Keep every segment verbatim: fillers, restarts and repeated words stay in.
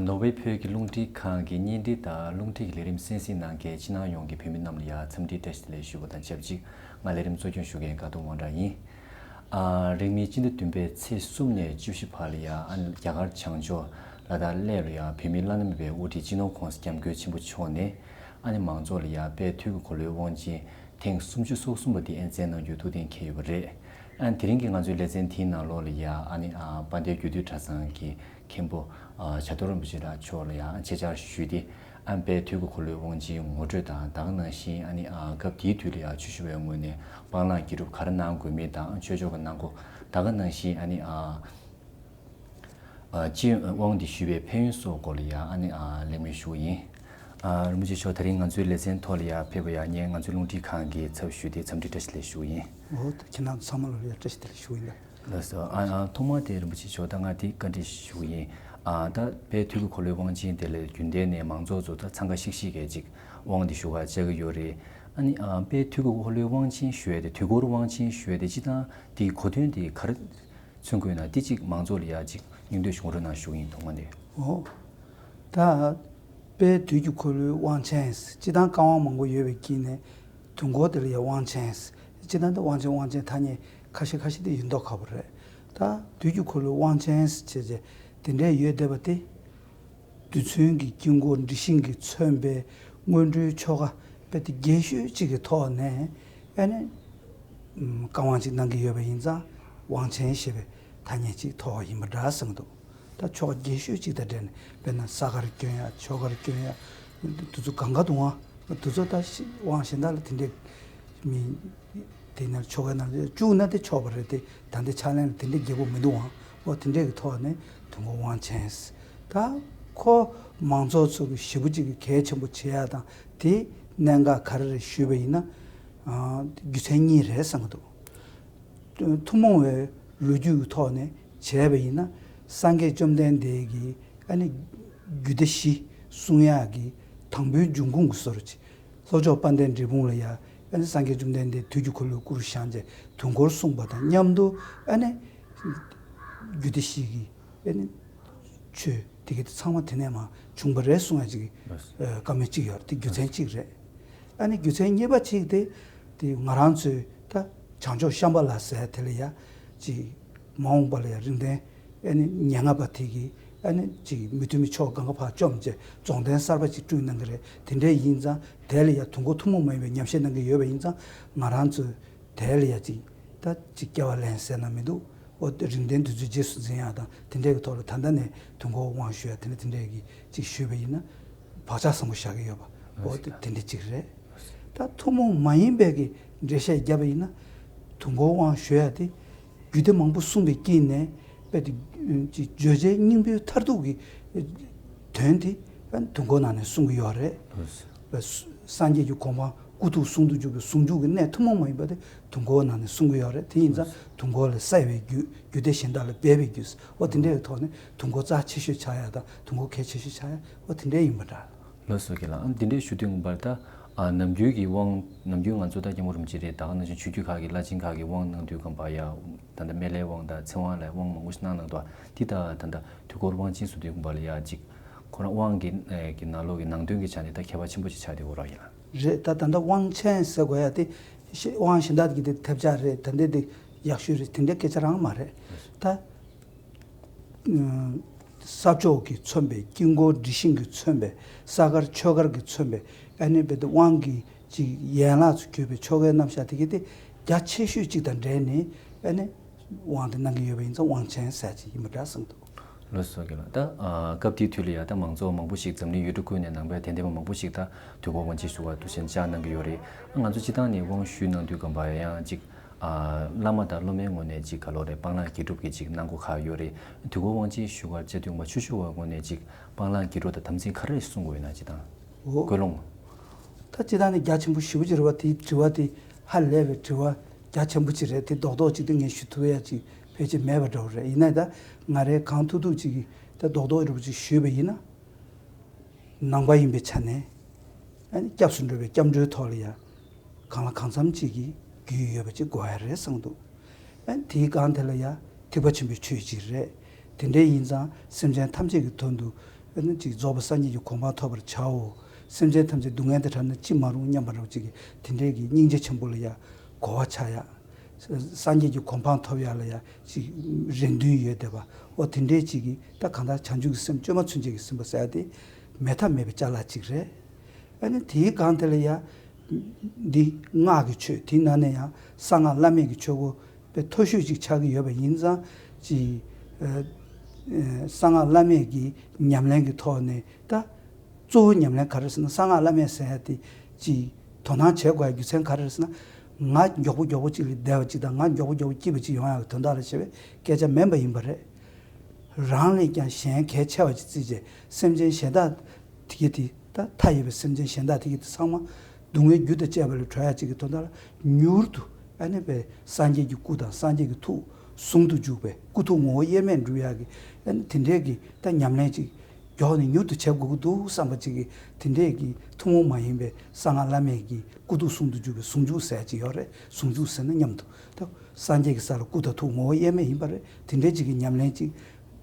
ནོར་ཝེ་བོད་ཀྱི་རླུང་འཕྲིན་ཁང་གི་བརྙན་འཕྲིན་དང་རླུང་འཕྲིན་གྱི་ལས་རིམ་གསན་གཟིགས་གནང་མཁན་ཕྱི་ནང་ཡོངས་ཀྱི་བོད་མི་རྣམས་ལ་ཡང་འཚམས་འདྲི་བཀྲ་ཤིས་བདེ་ལེགས་ཞུ་བ་དང་ཆབས་ཅིག་ང་ལས་རིམ་གཙོ་སྐྱོང་ཞུ་མཁན་དགའ་གདོང་དབང་གྲགས་ཡིན། ཨ། རིང་མིན་སྤྱི་ཟླ་བདུན་པའི་ཚེས་གསུམ་ནས་བཅུ་བཞི་བར་ལ་ཡང་ཨ་ནི་རྒྱ་གར་བྱང་ཕྱོགས་ལ་དྭགས་གླེ་ལུ་ཡང་བོད་མིའི་བླ་ན་མེད་པའི་དབུ་ཁྲིད་སྤྱི་ནོར་༸གོང་ས་༸སྐྱབས་མགོན་ཆེན་པོ་མཆོག་ནས་ཨ་ནི་མང་ཚོགས་ལ་ཡང་དཔལ་དུས་ཀྱི་འཁོར་ལོའི་དབང་ཆེན་ཐེངས་སུམ་ཅུ་སོ་གསུམ་པ་དེ་སྙན་སེང་གནང་རྒྱུའི་ཐུགས་གཏན་འཁེལ་ཡོད་པ་རེད། ཨ་ནི་དེ་རིང་གི་ང་ཚོའི་ལེ་ཚན་དེའི་ནང་ལོགས་ལ་ཡང་ཨ་ནི་ཨ་དཔལ་ལྡན་རྒྱུད་སྟོད་གྲྭ་ཚང་གི་མཁན་པོ་ཨ་བྱ་དོར་རིན་པོ་ཆེ་ལགས་མཆོག་ལ་ཡང་ཆེད་བཅར་ཞུས་ཏེ། ཨ་ནི་དཔལ་དུས་ཀྱི་འཁོར་ལོའི་དབང་ཆེན་ངོ་སྤྲོད་དང་ད་ག་ནང་བཞིན་ཨ་ནི་ཨ་སྐབས་དེའི་དུས་ལ་ཡང་ཆོས་ཞུ་བའི་ངོས་ནས་སྤང་བླང་དགེ་སྒྲུབ་ག་རེ་གནང་དགོས་མིན་དང་ཆོས་ཕྱོགས་ཀྱི་གནང་སྒོ་ད་ག་ནང་བཞིན་ཨ་ནི་ཨ་ཨ་སྤྱི་དབང་འདི་ཞུས་པའི་ཕན་ཡོན་སོགས་སྐོར་ལ་ཡང་ཨ་ནི་ཨ་གླེང་མོལ་ཞུ་གི་ཡིན། ཨ་རིན་པོ་ཆེ་མཆོག་དེ་རིང་ང་ཚོའི་ལེ་ཚན་ཐོག་ལ་ཡང་ཕེབས་པ་ཡང་སྙིང་ང་ཚོའི་རླུང་འཕྲིན་ཁང་གི་ཚབ་ཞུས་ཏེ་འཚམས་འདྲི་བཀྲ་ཤིས་བདེ་ལེགས་ཞུ་གི་ཡིན། འོ་ད་ཁྱེད་རྣམ་ཚང་མ་ལ་ཡང་བཀྲ་ཤིས་བདེ་ལེགས་ཞུ་གི་ཡིན་ད། ལགས་སོ། ཨ་ཨ་ཐོག་མར་དེ་རིན་པོ་ཆེ་མཆོག་ད་ང་དེ་བཀའ་འདྲི་ཞུ་གི་ཡིན། ཨ་ད་དཔལ་དུས་ཀྱི་འཁོར་ལོའི་དབང་ཆེན་དེ་ལ་རྒྱུན་གཏན་ནས་མང་ཚོགས་ཚོ་ད་འཚང་ཁ་ཤིག་ཤིག་གིས་ཅིག་དབང་དེ་ཞུ་ག་བཅར་གི་ཡོད་རེད། ཨ་ནི་ཨ་དཔལ་དུས་ཀྱི་འཁོར་ལོའི་དབང་ཆེན་ཞུ་ཡ་དེ་དུས་འཁོར་དབང་ཆེན་ཞུ་ཡ་དེ་སྤྱིར་བཏང་དེའི་གོ་དོན་དེ་ག་རེ་མཚོན་གྱི་ཡོད་ན་དེ་ཅིག་མང་ཚོགས་ལ་ཡ་ཅིག་སྙིང་བསྡུས་ཤིག་ངོ་སྤྲོད་གནང་ཞུ་གི་ཡིན་ཐོག་མ་དེ། འོ། ད་དཔལ་དུས་ཀྱི་འཁོར་ལོའི་དབང་ཆེན་སྤྱིར་བཏང་བཀའ་དབང་མང་པོ་ཡོད་པའི་དཀྱིལ་ནས་དུས་འཁོར་དེ་ལ་ཡང་དབང་ཆེན། སྤྱིར་བཏང་དེ་དབང་ཆེན་དབང་ཆེན་ཐ་སྙད་ཁ་ཤས་ཁ་ཤས་དེ་ཡོད་མདོག་ཁ་པོ་རེད། ད་དུས་ཀྱི་འཁོར་ལོའི་དབང་ཆེན་བྱས་རྗེས་དེ་འདྲའི་ཡོད་བསྡད་པ་དེ། རྡུལ་ཚོན་གྱི་དཀྱིལ་འཁོར་འབྲི་ཤིང་གིས་མཚོན་པའི་སྔོན་འགྲོའི་ཆོ་ག་དཔེ་དེ་རྒྱས་ཤོས་གཅིག་གི་ཐོག་ནས་ཨ་ནི་བཀའ་དབང་ཅིག་གནང་གི་ཡོད་པ་ཡིན་ཙང་དབང་ཆེན་ཞེས་པའི་ཐ་སྙད་ཅིག་ཐོགས་ཡིན་པ་འདྲ་བསམ་གྱི་འདུག་ད་ཆོ་ག་རྒྱས་ཤོས་གཅིག་དང་འབྲེལ་ནས་དཔེར་ན་ས་དཀར་སྐྱོན་ཡ་ཆོ་གར་སྐྱོན་ཡ་དུས་ཚོད་གང་ག་དུ་དབང་དུས་ཚོད་ད་དབང་གཞན་དག་ལ་དེ་འདྲའི་མི་དེ་ནས་ཆོ་གའི་ནང་བཅུག་ན་དེ་ཆོག་པ་རེད་དེ། ད་འདི་ཕྱག་ལེན་ལ་དེ་འདྲའི་རྒྱས་པོ་མི་འདུག་ཨང་། འོ་དེ་འདྲའི་གི་ཐོག་ནས་དུས་འཁོར་དབང་ཆེན། ད་ཁོ་མང་ཚོགས་ཚོ་གི་ཞེ་པོ་ཅིག་གི་གལ་ཆེན་པོ་བྱེད་ཡ་དང་དེ་གནད་འགག་ག་རེ་རེད་ཞུས་པ་ཡིན་ན། རྒྱུ་མཚན་གཉིས་རེད་བསམ་གི་འདུག་ཐུན་མོང་བའི་ལོ་རྒྱུས་ཀྱི་ཐོག་ནས་བྱས་པ་ཡིན་ན། སངས་རྒྱས་བཅོམ་ལྡན་འདས་ཀྱི་ཨ་ནི་རྒྱུད་སྡེ་བཞི་གསུང་ཡག་གི་དང་པོའི་འབྱུང་ཁུངས་ཀྱི་བཟོ་འདྲ་ཅིག་ལྷོ་ཕྱོགས་དཔལ་ལྡན་འབྲས་སྤུངས་ལ་ཡ་ཨ་ནི་སངས་རྒྱས་བཅོམ་ལྡན་འདས་དུས་ཀྱི་འཁོར་ལོའི་སྐུ་རུ་བཞེངས་བྱས་དུས་འཁོར་གསུངས་པ་དང་མཉམ་དུ་ཨ་ནི་རྒྱུད་སྡེ་བཞི་གི་ཨ་ནི་ཆོས་དེ་ག་དེ་ཚང་མ་དེ་ནས་མར་བྱུང་བ་རེད་གསུང་ཡ་ཅིག་གི་ལགས་སོ། བཀའ་མོལ་གཅིག་ཡོད་རེད། དེ་རྒྱུ་མཚན་གཅིག་རེད། ཨ་ནི་རྒྱུ་མཚན་གཉིས་པ་གཅིག་དེ་དེ་ང་རང་ཚོའི་ད་བྱང་ཕྱོགས་ཤམ་བྷ་ལ་ཟེར་དེ་ལ་ཡ་ཅིག་མ་འོངས་པ་ལ་ཡ་རིགས་ལྡན་ཨ་ནི་ཉེར་ལྔ་པ་དེ་གིས་ཨ་ནི་ཅིག་མི་མཐུན་མི་ཕྱོགས་གང་ག་ཕར་བཅོམ་བྱས་རྫོང་བརྟེན་གསར་པ་ཅིག་བསྐྲུན་གནང་གི་རེད། དེ་འདྲ་ཡིན་ཙང་དེ་ལ་ཡ་དུས་འཁོར་ཐུན་མོང་མ་ཡིན་པའི་ཉམས་བཞེས་གནང་གི་ཡོད་པ་ཡིན་ཙང་ང་རང་ཚོས་དེ་ལ་ཡ་ཅིག་ད་ཅིག་སྐྱེ་བ་ལེན་ཟེར་ན་མི་འདུག་འོ་དེ་རིགས་ལྡན་འདུས་ཚོད་རྗེས་སུ་འཛིན་ཡག་དང་དེ་འདྲའི་གི་ཐོག་ལ་ད་ལྟ་ནས་དུས་འཁོར་དབང་ཞུ་ཡག་དེ་འདྲ་དེ་འདྲའི་གི་ཅིག་ཞུས་པ་ཡིན་ན་བག་ཆགས་བཟང་པོ་བཞག་གི་ཡོད་པ། འོ་དེ་དེ་འདྲ་ཅིག་རེད། ད་ཐུན་མོང་མ་ཡིན་པའི་གི་འགྲེལ་བཤད་བརྒྱབ་པ་ཡིན་ན། དུས་འཁོར་དབང་ཞུ་ཡག་དེ་རྒྱུད་སྡེ་མང་པོ་གསུངས་པའི་དཀྱིལ་ནས་དཔེ་དེ་ཅིག་བརྗོད་བྱའི་སྙིང་པོའི་མཐར་ཐུག་གི་དོན་དེ་དུས་འཁོར་ནང་ནས་གསུང་གི་ཡོད་རེད། སངས་རྒྱས་ཀྱི་གོ་འཕང་སྐུ་ཐུགས་ཟུང་དུ་འཇུག་པའི་ཟུང་འཇུག་གི་གནད་ཐུན་མོང་མ་ཡིན་པ་དེ་དུས་འཁོར་ནང་ནས་གསུང་གི་ཡོད་རེད། དེ་ཡིན་ཙང་དུས་འཁོར་ལ་གསལ་བའི་རྒྱུད་རྒྱུད་སྡེ་གཞན་དག་ལས་འབད་པའི་རྒྱུད། འོ་དེ་འདྲའི་ཐོག་ནས་དུས་འཁོར་རྩ་ཆེ་ཤོས་ཆགས་ཡ་དང་དུས་འཁོར་གལ་ཆེ་ཤོས་ཆགས་ཡ་འོ་དེ་འདྲའི་ཡིན་པ་འདྲ། ལགས་སོ་རྒན་ལགས། ཨ་འདི་འདྲའི་ཞུ་དུས་ངོ་མར་ད་ཨ་ནམ་རྒྱུན་གྱི་དབང་ནམ་རྒྱུན་ང་ཚོ་ད་སྐྱབས་མགོན་རིན་པོ་ཆེ་རེད། ད་ག་ནང་བཞིན་ཆོས་བརྒྱུད་ཁག་གི་བླ་ཆེན་ཁག་གི་དབང་གནང་དུས་སྒང་པ་ཡ་ད་ལྟ་སྨན་བླའི་དབང་དང་ཚེ་དབང་ལ་དབང་མང་པོ་ཞིག་གནང་གནང་འདུག་དེ་ད་ད་ལྟ་དུས་འཁོར་དབང་ཆེན་ཞུ་དུས་སྒང་པ་ལ་ཡ་ཅིག་ཁོ་རང་དབང་གི་ཨ་གི་ནང་ལོགས་ཀྱི་ནང་དོན་གྱི་ཆ་ནས་ད་ཁྱད་པར་ཆེན་པོ་ཞིག་ཆགས་བསྡད་ཡོད་རེད་ཡ། རེད། ད་ད་ལྟ་དབང་ཆེན་ཟེར་དགོས་ཡ་དེ་ཤེས་དབང་གཞན་དག་གི་དེ་ཐེབས་ཆག་རེད། ད་འདི་དེ་ཡག་ཤོས་རེད། དེ་འདྲའི་སྐད་ཆ་རང་མ་རེད། ད་ས་ཕྱོགས་ཀྱིས་མཚོན་པའི་དཀྱིལ་འཁོར་འབྲི་ཤིང་གིས་མཚོན་པའི་ས་དཀར་ཆོས་དཀར་གྱིས་མཚོན་པའི་ཨ་ནི་བེ་ཏི་དབང་གི་ཅིག་ཡན་ལག་ཏུ་གྱུར་པའི་ཆོ་གའི་རྣམ་གཞག་དེ་གི་དེ་རྒྱ་ཆེ་ཤོས་ཅིག་དང་འབྲེལ་ནས་ཨ་ནི་དབང་དེ་གནང་གི་ཡོད་པ་ཡིན་ཙང་དབང་ཆེན་ཟེར་ཅིག་ཡིན་པ་འདྲ་གསུངས་འདུག་ལགས་སོ་རྒན་ལགས། ད་ཨ་སྐབས་དེའི་དུས་ལ་ཡ་ད་མང་ཚོགས་མང་པོ་ཞིག་འཛམ་གླིང་ཡུལ་གྲུ་ཀུན་ནས་ནང་པའི་དད་ལྡན་པ་མང་པོ་ཞིག་ད་དུས་འཁོར་དབང་ཆེན་ཞུ་བར་དུས་ཆེན་བཅར་གནང་གི་ཡོད་རེད། ང་ཚོ་སྤྱིར་བཏང་ནས་དབང་ཞུས་གནང་དུས་སྒང་པ་ཡང་ཅིག་ཨ་བླ་མ་དང་སློབ་མའི་ངོས་ནས་ཅིག་ག་ལོ་རེད་སྤང་བླང་དགེ་སྒྲུབ་ཀྱི་ཅིག་གནང་སྒོ་ཁག་ཡོད་རེད། དུས་འཁོར་དབང་ཆེན་ཞུ་བར་བཅར་དུས་སྒང་པ་ཆོས་ཞུ་བའི་ངོས་ནས་ཅིག་སྤང་བླང་དགེ་སྒྲུབ་དང་དམ་ཚིག་ག་རེ་གསུང་དགོས་ཡོད་ན་ཅིག་དང་། འོ། ཀུན་སློང་། ད་སྤྱིར་བཏང་ནས་རྒྱ་ཆེན་པོ་ཞེ་པོ་ཅིག་རེད་བ། དེའི་དྲི་བ་དེ་ཧ་ལས་པའི་དྲི་བ་རྒྱ་ཆེན་པོ་ཅིག་རེད། དེ་རྡོག་རྡོག་ཅིག་ཏུ་ངས་ཞུ་ཐུབ་ཡ་ཅིག་ཕལ་ཆེར་མེད་པ་འདྲ་བོ་རེད། ཡིན་ན་ད་ང་རའི་གང་ཐུབ་ཐུབ་ཅིག་གིས་ད་རྡོག་རྡོག་འདྲ་བོ་ཅིག་ཞུས་པ་ཡིན་ན། ནང་པ་ཡིན་པའི་ཆ་ནས་ཨ་ནི་སྐྱབས་སུ་འགྲོ་བའི་སྐྱབས་འགྲོའི་ཐོག་ལ་ཡ་གང་ལ་གང་འཚམ་ཅིག་གི་རྒྱུས་ཡོད་པ་ཅིག་དགོས་ཡ་རེད་བསམ་འདུག་ཨ་ནི་དེའི་སྒང་དེ་ལ་ཡ་ཐེག་པ་ཆེན་པོའི་ཆོས་ཅིག་རེད། དེ་འདྲ་ཡིན་ཙང་སེམས་ཅན་ཐམས་ཅད་ཀྱི་དོན་དུ་ ཨ་ནི་ཅིག་རྫོགས་པའི་སངས་རྒྱས་ཀྱི་གོ་འཕང་ཐོབ་པར་བྱའོ། སེམས་ཅན་ཐམས་ཅད་སྡུག་བསྔལ་དང་བྲལ་ནས་ཅི་མ་རུང་སྙམ་པ་འདྲ་བོ་ཅིག་གི་དེ་འདྲའི་གི་སྙིང་རྗེ་ཆེན་པོ་ལ་ཡ་གོ་བ་ཆགས་ཡ། སངས་རྒྱས་ཀྱི་གོ་འཕང་ཐོབ་ཡ་ལ་ཡ་ཅིག་རེ་འདུན་ཡོད་བསྡད་པ། འོ་དེ་འདྲའི་ཅིག་གི་ད་གང་ལྟར་བྱང་ཆུབ་ཀྱི་སེམས་བཅོས་མ་ཚུན་ཆད་ཀྱི་སེམས་པ་ཟེར་ཡ་དེ་མེད་ཐབས་མེད་པའི་ཅ་ལག་ཅིག་རེད། ཨ་ནི་དེའི་སྒང་དེ་ལ་ཡ་འདི་སྔགས་ཀྱི་ཆོས་དེའི་ནང་ནས་ཡང་གསང་སྔགས་བླ་མེད་ཀྱི་ཆོས་སྐོར་དཔེ་མཐོ་ཤོས་ཅིག་ཆགས་ཀྱི་ཡོད་པ་ཡིན་ཙང་ཅིག་ཨ་ཨ་གསང་སྔགས་བླ་མེད་ཀྱི་ཉམས་ལེན་གྱི་ཐོག་ནས་ད་གཙོ་བོ་ཉམས་ལེན་ག་རེ་ཟེར་ན། གསང་སྔགས་བླ་མེད་ཟེར་ཡ་དེ་ཅིག་དོ་སྣང་བྱེད་དགོས་ཡ་རྒྱུ་མཚན་ག་རེ་ཟེར་ན། ང་མགྱོགས་པོ་མགྱོགས་པོ་ཅིག་ལ་བསྡད་པ་ཅིག་དང་ང་མགྱོགས་པོ་མགྱོགས་པོ་སྐྱིད་པ་ཅིག་ཡོང་ཡ་གི་དོན་དག་ལ་བྱས་པའི་སྐད་ཆ་མིན་པ་ཡིན་པ་རེད། རང་ལས་ཀྱང་གཞན་གལ་ཆེ་བ་ཅིག་བརྩིས་བྱས་སེམས་ཅན་གཞན་དག་དེ་གི་དེ་ད་མཐའ་ཡས་པའི་སེམས་ཅན་གཞན་དག་དེ་གི་དེ་ཚང་མ་སྡུག་བསྔལ་རྒྱུ་དང་བཅས་པ་ལས་གྲོལ་ཡ་ཅིག་གི་དོན་དག་ལ་མྱུར་དུ་ཨ་ནི་པའི་སངས་རྒྱས་ཀྱི་སྐུ་དང་སངས་རྒྱས་ཀྱི་ཐུགས་ཟུང་དུ་འཇུག་པའི་སྐུ་ཐུགས་ངོ་བོ་དབྱེར་མེད་འགྲུབ་ཡ་གི་ཨ་ནི་དེ་འདྲའི་གི་ད་ཉམས་ལེན་ཅིག་མགྱོགས་ནས་མྱུར་དུ་བྱེད་དགོས་ཀྱི་འདུག་བསམ་པ་ཅིག་གི་དེ་འདྲའི་གི་ཐུན་མོང་མ་ཡིན་པའི་གསང་སྔགས་བླ་མེད་ཀྱི་སྐུ་ཐུགས་ཟུང་དུ་འཇུག་པའི་ཟུང་འཇུག་ཟེར་ཅིག་ཡོད་རེད། ཟུང་འཇུག་ཟེར་ན་མཉམ་དུ་ད་སངས་རྒྱས་ཀྱི་ས་ལ་སྐུ་དང་ཐུགས་ངོ་བོ་དབྱེར་མེད་ཡིན་པ་རེད། དེ་འདྲའི་ཅིག་གི་ཉམས་ལེན་ཅིག་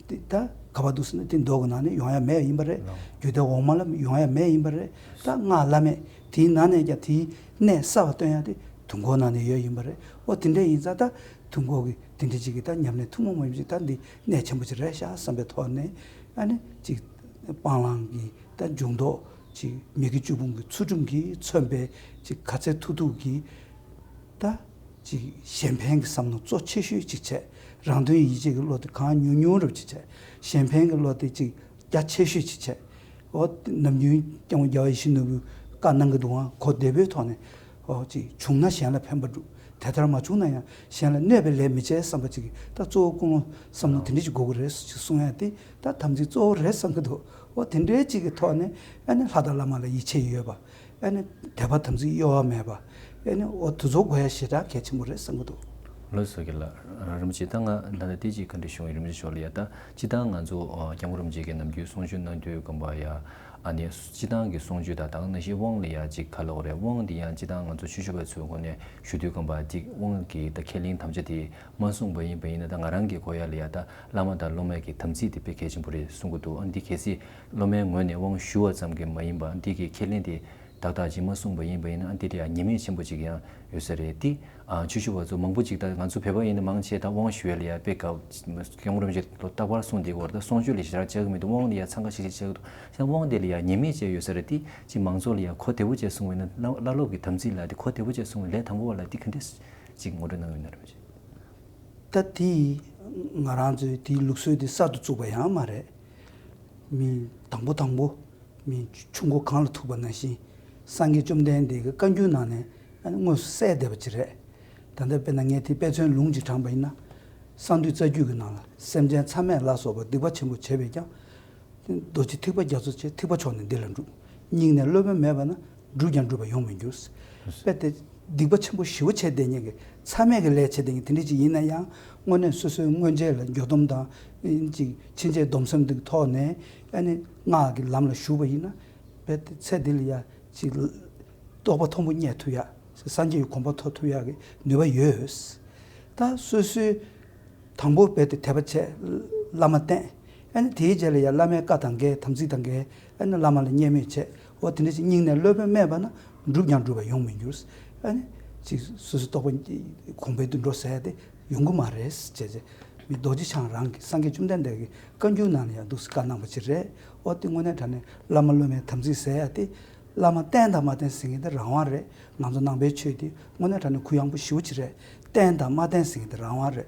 དེ་ད་ག་པར་འདུག་ཟེར་ན་དེ་མདོ་གི་ནང་ནས་ཡོང་ཡ་མེད་ཡིན་པ་རེད། རྒྱུད་སྡེ་འོག་མ་ལ་ཡོང་ཡ་མེད་ཡིན་པ་རེད། ད་སྔགས་བླ་མེད་དེའི་ནང་ནས་ཀྱང་དེའི་གནད་གསལ་བ་སྟོན་ཡ་དེ་དུས་འཁོར་ནང་ནས་ཡོད་ཡིན་པ་རེད། འོ་དེ་འདྲ་ཡིན་ཙང་ད་དུས་འཁོར་གྱི་དེ་འདྲ་ཅིག་གི་ད་ཉམས་ལེན་ཐུན་མོང་མ་ཡིན་པ་ཅིག་ད་འདི་གནད་ཆེན་པོ་ཅིག་རེད་ཤག་བསམ་པའི་ཐོག་ནས་ཨ་ནི་ཅིག་སྤང་བླང་གི་ད་འཇུག་ལྡོག་ཅིག་མི་དགེ་བཅུ་སྤོང་གི་ཚུལ་ཁྲིམས་ཀྱིས་མཚོན་པའི་ཅིག་ག་ཚད་ཐུབ་ཐུབ་ཀྱིས། ད་ཅིག་གཞན་ཕན་གྱི་བསམ་མནོ་གཙོ་ཆེ་ཤོས་ཅིག་བྱས། རང་དོན་ཡིད་བྱེད་ཀྱི་བློ་དེ་གང་ཉུང་ཉུང་རབ་ཅིག་བྱས། གཞན་ཕན་གྱི་བློ་དེ་ཅིག་རྒྱ་ཆེ་ཤོས་ཅིག་བྱས། འོ་ནམ་རྒྱུན་སྐྱབས་མགོན་རྒྱལ་བ་ཡིད་བཞིན་ནོར་བུས་བཀའ་གནང་གི་འདུག་ཨང་། གོ་བདེ་པོའི་ཐོག་ནས་འོ་ཅིག་བྱུང་ན་གཞན་ལ་ཕན་པ་སྒྲུབ། དེ་ལྟར་མ་བྱུང་ན་ཡང་གཞན་ལ་གནོད་པའི་ལས་མི་བྱེད་བསམ་པ་ཅིག་གིས་ད་གཙོ་བོ་ཀུན་སློང་བསམ་བློ་དེ་འདྲ་ཅིག་དགོས་ཀྱི་རེད་ཅིག་གསུང་ཡ་དེ་ད་དམ་ཚིག་གཙོ་བོ་རེད་བསམ་གྱི་འདུག་འོ་དེ་འདྲའི་ཅིག་གི་ཐོག་ནས་ཨ་ནི་ལྷ་དང་བླ་མ་ལ་ཡིད་ཆེས་ཡོད་པ། ཨ་ནི་དད་པ་དམ་ཚིག་གཡོ་བ་མེད་པ། ཨ་ནི་འོ་དེ་ཚོ་དགོས་ཡ་ཞེ་དྲག་གལ་ཆེན་པོ་རེད་བསམ་གྱི་འདུག་ལགས་སོ། རྒན་ལགས་རིན་པོ་ཆེ། ད་ང་ད་ལྟ་དེ་ཅིག་བཀའ་འདྲི་ཞུ་ཡིན། རིན་པོ་ཆེ་མཆོག་ལ་ཡ་ད་སྤྱིར་བཏང་ང་ཚོ་ཨ་སྐྱབས་མགོན་རིན་པོ་ཆེ་གིས་ནམ་རྒྱུན་གསུང་ཆོས་གནང་དུས་སྒང་པ་ཡ་ཨ་ནི་སྤྱིར་བཏང་གི་གསུང་ཆོས་དང་དེ་ནང་བཞིན་དབང་ལ་ཡ་ཅིག་ག་ལབ་དགོས་རེད། དབང་འདི་ཡང་སྤྱིར་བཏང་ང་ཚོ་ཆོས་ཞུ་བ་ཚོའི་སྒོ་ནས་ཞུ་དུས་སྒང་པ་ཅིག་དབང་གི་ད་ཁས་ལེན་དམ་བཅའ་དེ་མ་གསུངས་པ་ཡིན་པ་ཡིན་ན། ད་ང་རང་གི་གོ་ཡ་ལ་ཡ་ད་བླ་མ་དང་སློབ་མའི་གི་དམ་ཚིག་དེ་དཔེ་གལ་ཆེན་པོ་རེད་གསུང་གི་འདུག་ཨ་ནི་འདི་གལ་སྲིད་སློབ་མའི་ངོས་ནས་དབང་ཞུ་བ་ཙམ་གྱིས་མ་ཡིན་པ་འདི་གི་ཁས་ལེན་དེ་ཏག་ཏག་ཅིག་མ་གསུངས་པ་ཡིན་པ་ཡིན་ན་ཨ་འདི་ལ་ཡང་ཉེས་དམིགས་ཆེན་པོ་ཅིག་ཡང་ཡོད་ས་རེད། དེ་ཨ་ཆོས་ཞུ་བ་ཚོ་མང་པོ་ཅིག་ད་ང་ཚོ་བོད་པ་ཡིན་ན་མང་ཆེ་ད་དབང་ཞུ་ཡ་ལ་ཡ་དཔེ་དགའ་སྐྱབས་མགོན་རིན་པོ་ཆེ་ལོ་རྟག་པར་གསུངས་བསྡད་ཀྱི་ཡོད་རེད། ད་གསུང་ཆོས་ལ་ཞེ་དྲག་བྱེད་ཀྱི་མི་འདུག་དབང་ལ་ཡ་འཚང་ཁ་ཤིག་ཤིག་བྱེད་ཀྱི་འདུག་ཡང་དབང་དེ་ལ་ཡ་ཉེས་དམིགས་བཅས་ཡོད་ས་རེད། དེ་ཅིག་མང་ཚོགས་ལ་ཡ་གོ་བདེ་པོ་བྱས་གསུངས་པ་ཡིན་ན་བླ་བླ་སློབ་ཀྱི་དམ་ཚིག་ལ་དེ་གོ་བདེ་པོ་བྱས་གསུངས་པ་ལས་དང་པོ་བ་ལ་དེ་ག་འདྲས་ཅིག་ངོ་སྤྲོད་གནང་ཡོད་ན་རིན་པོ་ཆེ། ད་དེ་ང་རང་ཚོའི་དེའི་ལུགས་སྲོལ་དེ་གསར་དུ་བཙུགས་པ་ཡང་མ་རེད། མི་དང་པོ་དང་པོ་མི་ཆུ་མགོ་གངས་ལ་ཐུག་པ་ནང་བཞིན་སངས་རྒྱས་བཅོམ་ལྡན་འདས་ཀྱི་བཀའ་འགྱུར་ནང་ནས་ཨ་ནི་དངོས་སུ་གསལ་བསྡད་པ་ཅིག་རེད། ད་ལྟ་དཔེར་ན་ངས་དེ་དཔེ་མཚོན་ལུང་ཅིག་དྲངས་པ་ཡིན་ན། གསང་འདུས་རྩ་རྒྱུད་ཀྱི་ནང་ལ་སེམས་ཅན་མཚམས་མེད་ལ་སོགས་པ་སྡིག་པ་ཆེན་པོ་བྱས་པས་ཀྱང་། རྡོ་རྗེ་ཐེག་པ་རྒྱ་མཚོ་ཆེ། ཐེག་པ་མཆོག་ནི་འདི་ལ་འགྲུབ། སྙིང་ནས་སློབ་དཔོན་མེད་པ་ན། བསྒྲུབས་ཀྱང་འགྲུབ་པ་ཡོང་མི་འགྱུར། དཔེ་དེ་སྡིག་པ་ཆེན་པོ་ཞེ་པོ་བྱས་བསྡད་མཁན་གྱི་མཚམས་མེད་ཀྱི་ལས་བྱས་བསྡད་མཁན་དེ་འདྲ་ཅིག་ཡིན་ན་ཡང་དངོས་གནས་སོ་སོའི་སྔོན་ཆད་ལ་འགྱོད་སྡོམ་དང་ཅིག་ཕྱིན་ཆད་སྡོམ་སེམས་འདི་ཐོག་ནས་ཨ་ནི་སྔགས་ཀྱི་ལམ་ལ་ཞུགས་པ་ཡིན་ན་དཔེ་དེ་ཚེ་འདི་ལ་ཡ་ཅིག་རྟོགས་པ་མཐོན་པོ་རྙེད་ཐུབ་ཡ། སངས་རྒྱས་ཀྱི་གོ་འཕང་ཐོབ་ཐུབ་ཡ་གི་ནུས་པ་ཡོད། ད་སོ་སོའི་དང་པོ་རྦད་དེ་དད་པ་བྱས། བླ་མ་བསྟེན། ཨ་ནི་དེའི་རྗེས་ལ་ཡང་བླ་མའི་བཀའ་དང་འགལ། དམ་ཚིག་དང་འགལ། ཨ་ནི་བླ་མ་ལ་བརྙས་སྨོད་བྱས། འོ་དེ་འདྲ་ཞིག་སྙིང་ནས་སློབ་དཔོན་སྨྲས་པ་ན། བསྒྲུབས་ཀྱང་འགྲུབ་པར་ཡོང་མི་འགྱུར། ཨ་ནི་ཅིག་སོ་སོའི་རྟོགས་པ་གོང་འཕེལ་དུ་འགྲོ་ཟེར་ཏེ་ཡོང་གི་མ་རེད་ཅེས་བྱས། མི་རྡོ་རྗེ་འཆང་རང་གི་སངས་རྒྱས་བཅོམ་ལྡན་འདས་ཀྱི་བཀའ་འགྱུར་ནང་ལ་ཡང་འདུག་སེ་བཀའ་གནང་བ་ཅིག་རེད། འོ་དེ་དངོས་གནས་དྲང་གནས་བླ་མ་སློབ་མའི་དམ་ཚིག་ཟེར་ཡ་དེ། བླ་མ་བསྟེན་དང་མ་བསྟེན་ཟེར་མཁན་དེ་རང་དབང་རེད། ང་ཚོ་ནང་པའི་ཆོས་དེ་དངོས་གནས་དྲང་གནས་གུ་ཡངས་པོ་ཞེ་པོ་ཅིག་རེད། བསྟེན་དང་མ་བསྟེན་ཟེར་མཁན་དེ་རང་དབང་རེད།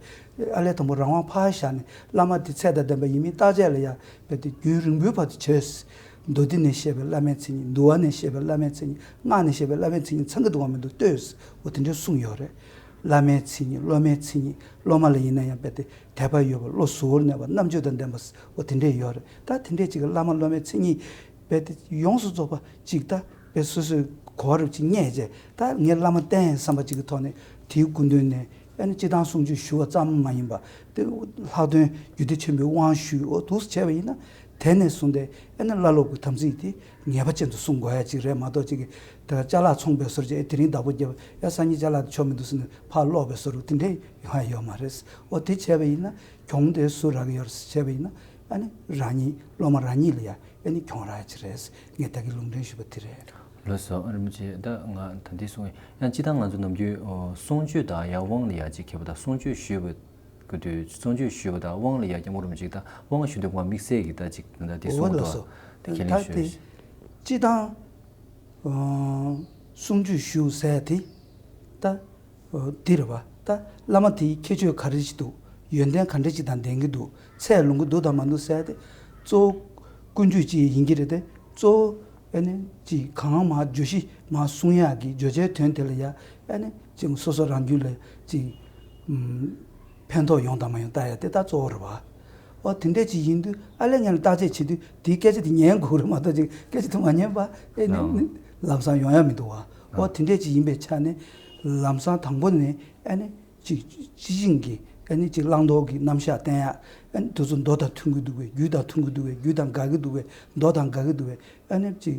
ཨ་ལས་དང་པོ་རང་དབང་ཕར་བཞག་ནས་བླ་མ་དེ་ཚད་དང་ལྡན་པ་ཡིན་མིན་བརྟག་དཔྱད་ལ་ཡ་རྦད་དེ་རྒྱུན་རིང་པོའི་བར་དུ་བྱས། མདོ་སྡེ་ནས་བཤད་པའི་བླ་མའི་མཚན་ཉིད། འདུལ་བ་ནས་བཤད་པའི་བླ་མའི་མཚན་ཉིད། སྔགས་ནས་བཤད་པའི་བླ་མའི་མཚན་ཉིད་ཚང་གི་འདུག་གམ་མི་འདུག་ལྟོས། འོ་དེ་འདྲའི་གསུངས་ཡོད་རེད། བླ་མའི་མཚན་ཉིད། སློབ་མའི་མཚན་ཉིད། སློབ་མ་ལ་ཡིན་ན་ཡང་རྦད་དེ་དད་པ་ཡོད་པ། བློ་གཟུ་བོར་གནས་པ། རྣམ་དཔྱོད་དང་ལྡན་པ། འོ་དེ་འདྲས་ཡོད་རེད། ད་དེ་འདྲས་ཅིག་གི་བླ་མ་སློབ་མའི་མཚན་ཉིད་རྦད་དེ་ཡོངས་སུ་རྫོགས་པ་ཅིག་ད་རྦད་སོ་སོའི་གོ་བ་རུ་ཅིག་རྙེད་བྱས། ད་ངས་བླ་མ་བསྟེན་བསམ་པ་ཅིག་གི་ཐོག་ནས་དེའི་སྐུ་མདུན་ནས་ཨ་ནི་སྤྱིར་བཏང་གསུང་ཆོས་ཞུ་བ་ཙམ་མ་ཡིན་པ། དེ་ལྷག་དོན་རྒྱུད་སྡེ་ཆེན་པོའི་དབང་ཞུས། འོ་འདུག་སེ་བྱས་པ་ཡིན་ན། དེ་ནས་བཟུང་སྟེ་ཨ་ནི་བླ་སློབ་ཀྱི་དམ་ཚིག་དེ་ངེས་པ་ཅན་དུ་སྲུང་དགོས་ཡ་ཅིག་རེད་མ་གཏོགས། ཅིག་གི་དེ་ལ་ཅ་ལག་ཚོང་པའི་བཟོ་འདྲ་བྱས། ཨེ་དེ་རིང་བདག་པོ་བརྒྱབ། ཡ་སང་ཉིན་ཅ་ལག་དེ་ཆོག་མི་འདུག་ཟེར་ནས་ཕར་སློག་པའི་བཟོ་འདྲ་དེ་འདྲས་ཡོང་ཡ་ཡོད་མ་རེད། འོ་དེ་བྱས་པ་ཡིན་ན་གྱོང་དེ་སུ་རག་གི་ཡོད་རེད་ཟེར་བྱས་པ་ཡིན་ན། ཨ་ནི་རང་ཉིད་སློབ་མ་རང་ཉིད་ལ་ཡ་ཨ་ནི་གྱོང་རག་ཡ་ཅིག་རེད། ངས་ད་གིན་ལུང་འདྲེན་ཞུས་པ་དེ་རེད། ལགས་སོ། རིན་པོ་ཆེ། ད་ང་ད་འདི་གསུང་ཡང་སྤྱིར་བཏང་ང་ཚོ་ནམ་རྒྱུན་ཨོ་གསུང་ཆོས་དང་ཡང་དབང་ལ་ཡ་ཅིག་ཁྱད་པར་དང་། གསུང་ཆོས་ཞུས་པ་གི་དུས་གསུང་ཆོས་ཞུས་པ་དང་དབང་ལ་ཡ་སྐྱབས་མགོན་རིན་པོ་ཆེ་ད་དབང་ཞུ་དུས་ང་དམིགས་བསལ་གྱི་ད་ཅིག་ད་འདི་འོ་གསུང་ལགས་དོ། སོ། དེ་ཁས་ལེན་ད་ཞུ། དེ་སྤྱིར་བཏང་ཨ་གསུང་ཆོས་ཞུ་ཟེར་དེ་ད་འདི་རེད་པ། ད་བླ་མ་དེའི་ཁྱད་ཆོས་ག་རེ་ཞིག་འདུག་ཡོན་ཏན་ག་འདྲ་ཞིག་དང་ལྡན་གྱི་འདུག་ཚད་ལོངས་ཀྱི་འདུག་དང་མ་འདུག་ཟེར་དེ་གཙོ་བོ་ཀུན་སྤྱོད་ཅིག་ཡིན་གྱི་རེད་དེ། གཙོ་བོ་ཨ་ནི་ཅིག་གང་མ་བརྗོད་གཞི་མ་གསུང་ཡག་གི་བརྗོད་བྱའི་དོན་དེ་ལ་ཡ་ཨ་ནི་ཅིག་སོ་སོ་རང་རྒྱུད་ལ་ཅིག་ཕན་ཐོགས་ཡོང་དང་མ་ཡོང་ལྟ་ཡ་དེ་ད་གཙོ་བོ་རེད་པ། ཨོ་དེ་འདྲས་ཅིག་ཡིན་དུས་ཨ་ལས་ངན་ལ་བརྟག་དཔྱད་བྱེད་དུས་དེའི་སྐད་ཆ་དེ་ཉན་དགོས་རེད་མ་གཏོགས་ཅིག་སྐད་ཆ་དེ་མ་ཉན་པ་ཨེ་ནི་ཨོ་ནི་ལམ་སང་ཡོང་ཡ་མི་འདུག་བ། ཨོ་ཨོ་དེ་འདྲས་ཅིག་ཡིན་པའི་ཆ་ནས་ལམ་སང་དང་པོ་ནས་ཨ་ནི་ཅིག་སྤྱི་བྱིངས་ཀྱི་ཨ་ནི་ཅིག་བླང་དོར་གྱི་རྣམ་གཞག་བསྟན་ཡ། ཨ་ནི་དེ་ཚོ་མདོ་དང་མཐུན་གྱི་འདུག་པས། རྒྱུད་དང་མཐུན་གྱི་འདུག་པས། རྒྱུད་དང་འགལ་གྱི་འདུག་པས། མདོ་དང་འགལ་གྱི་འདུག་པས། ཨ་ནི་ཅིག་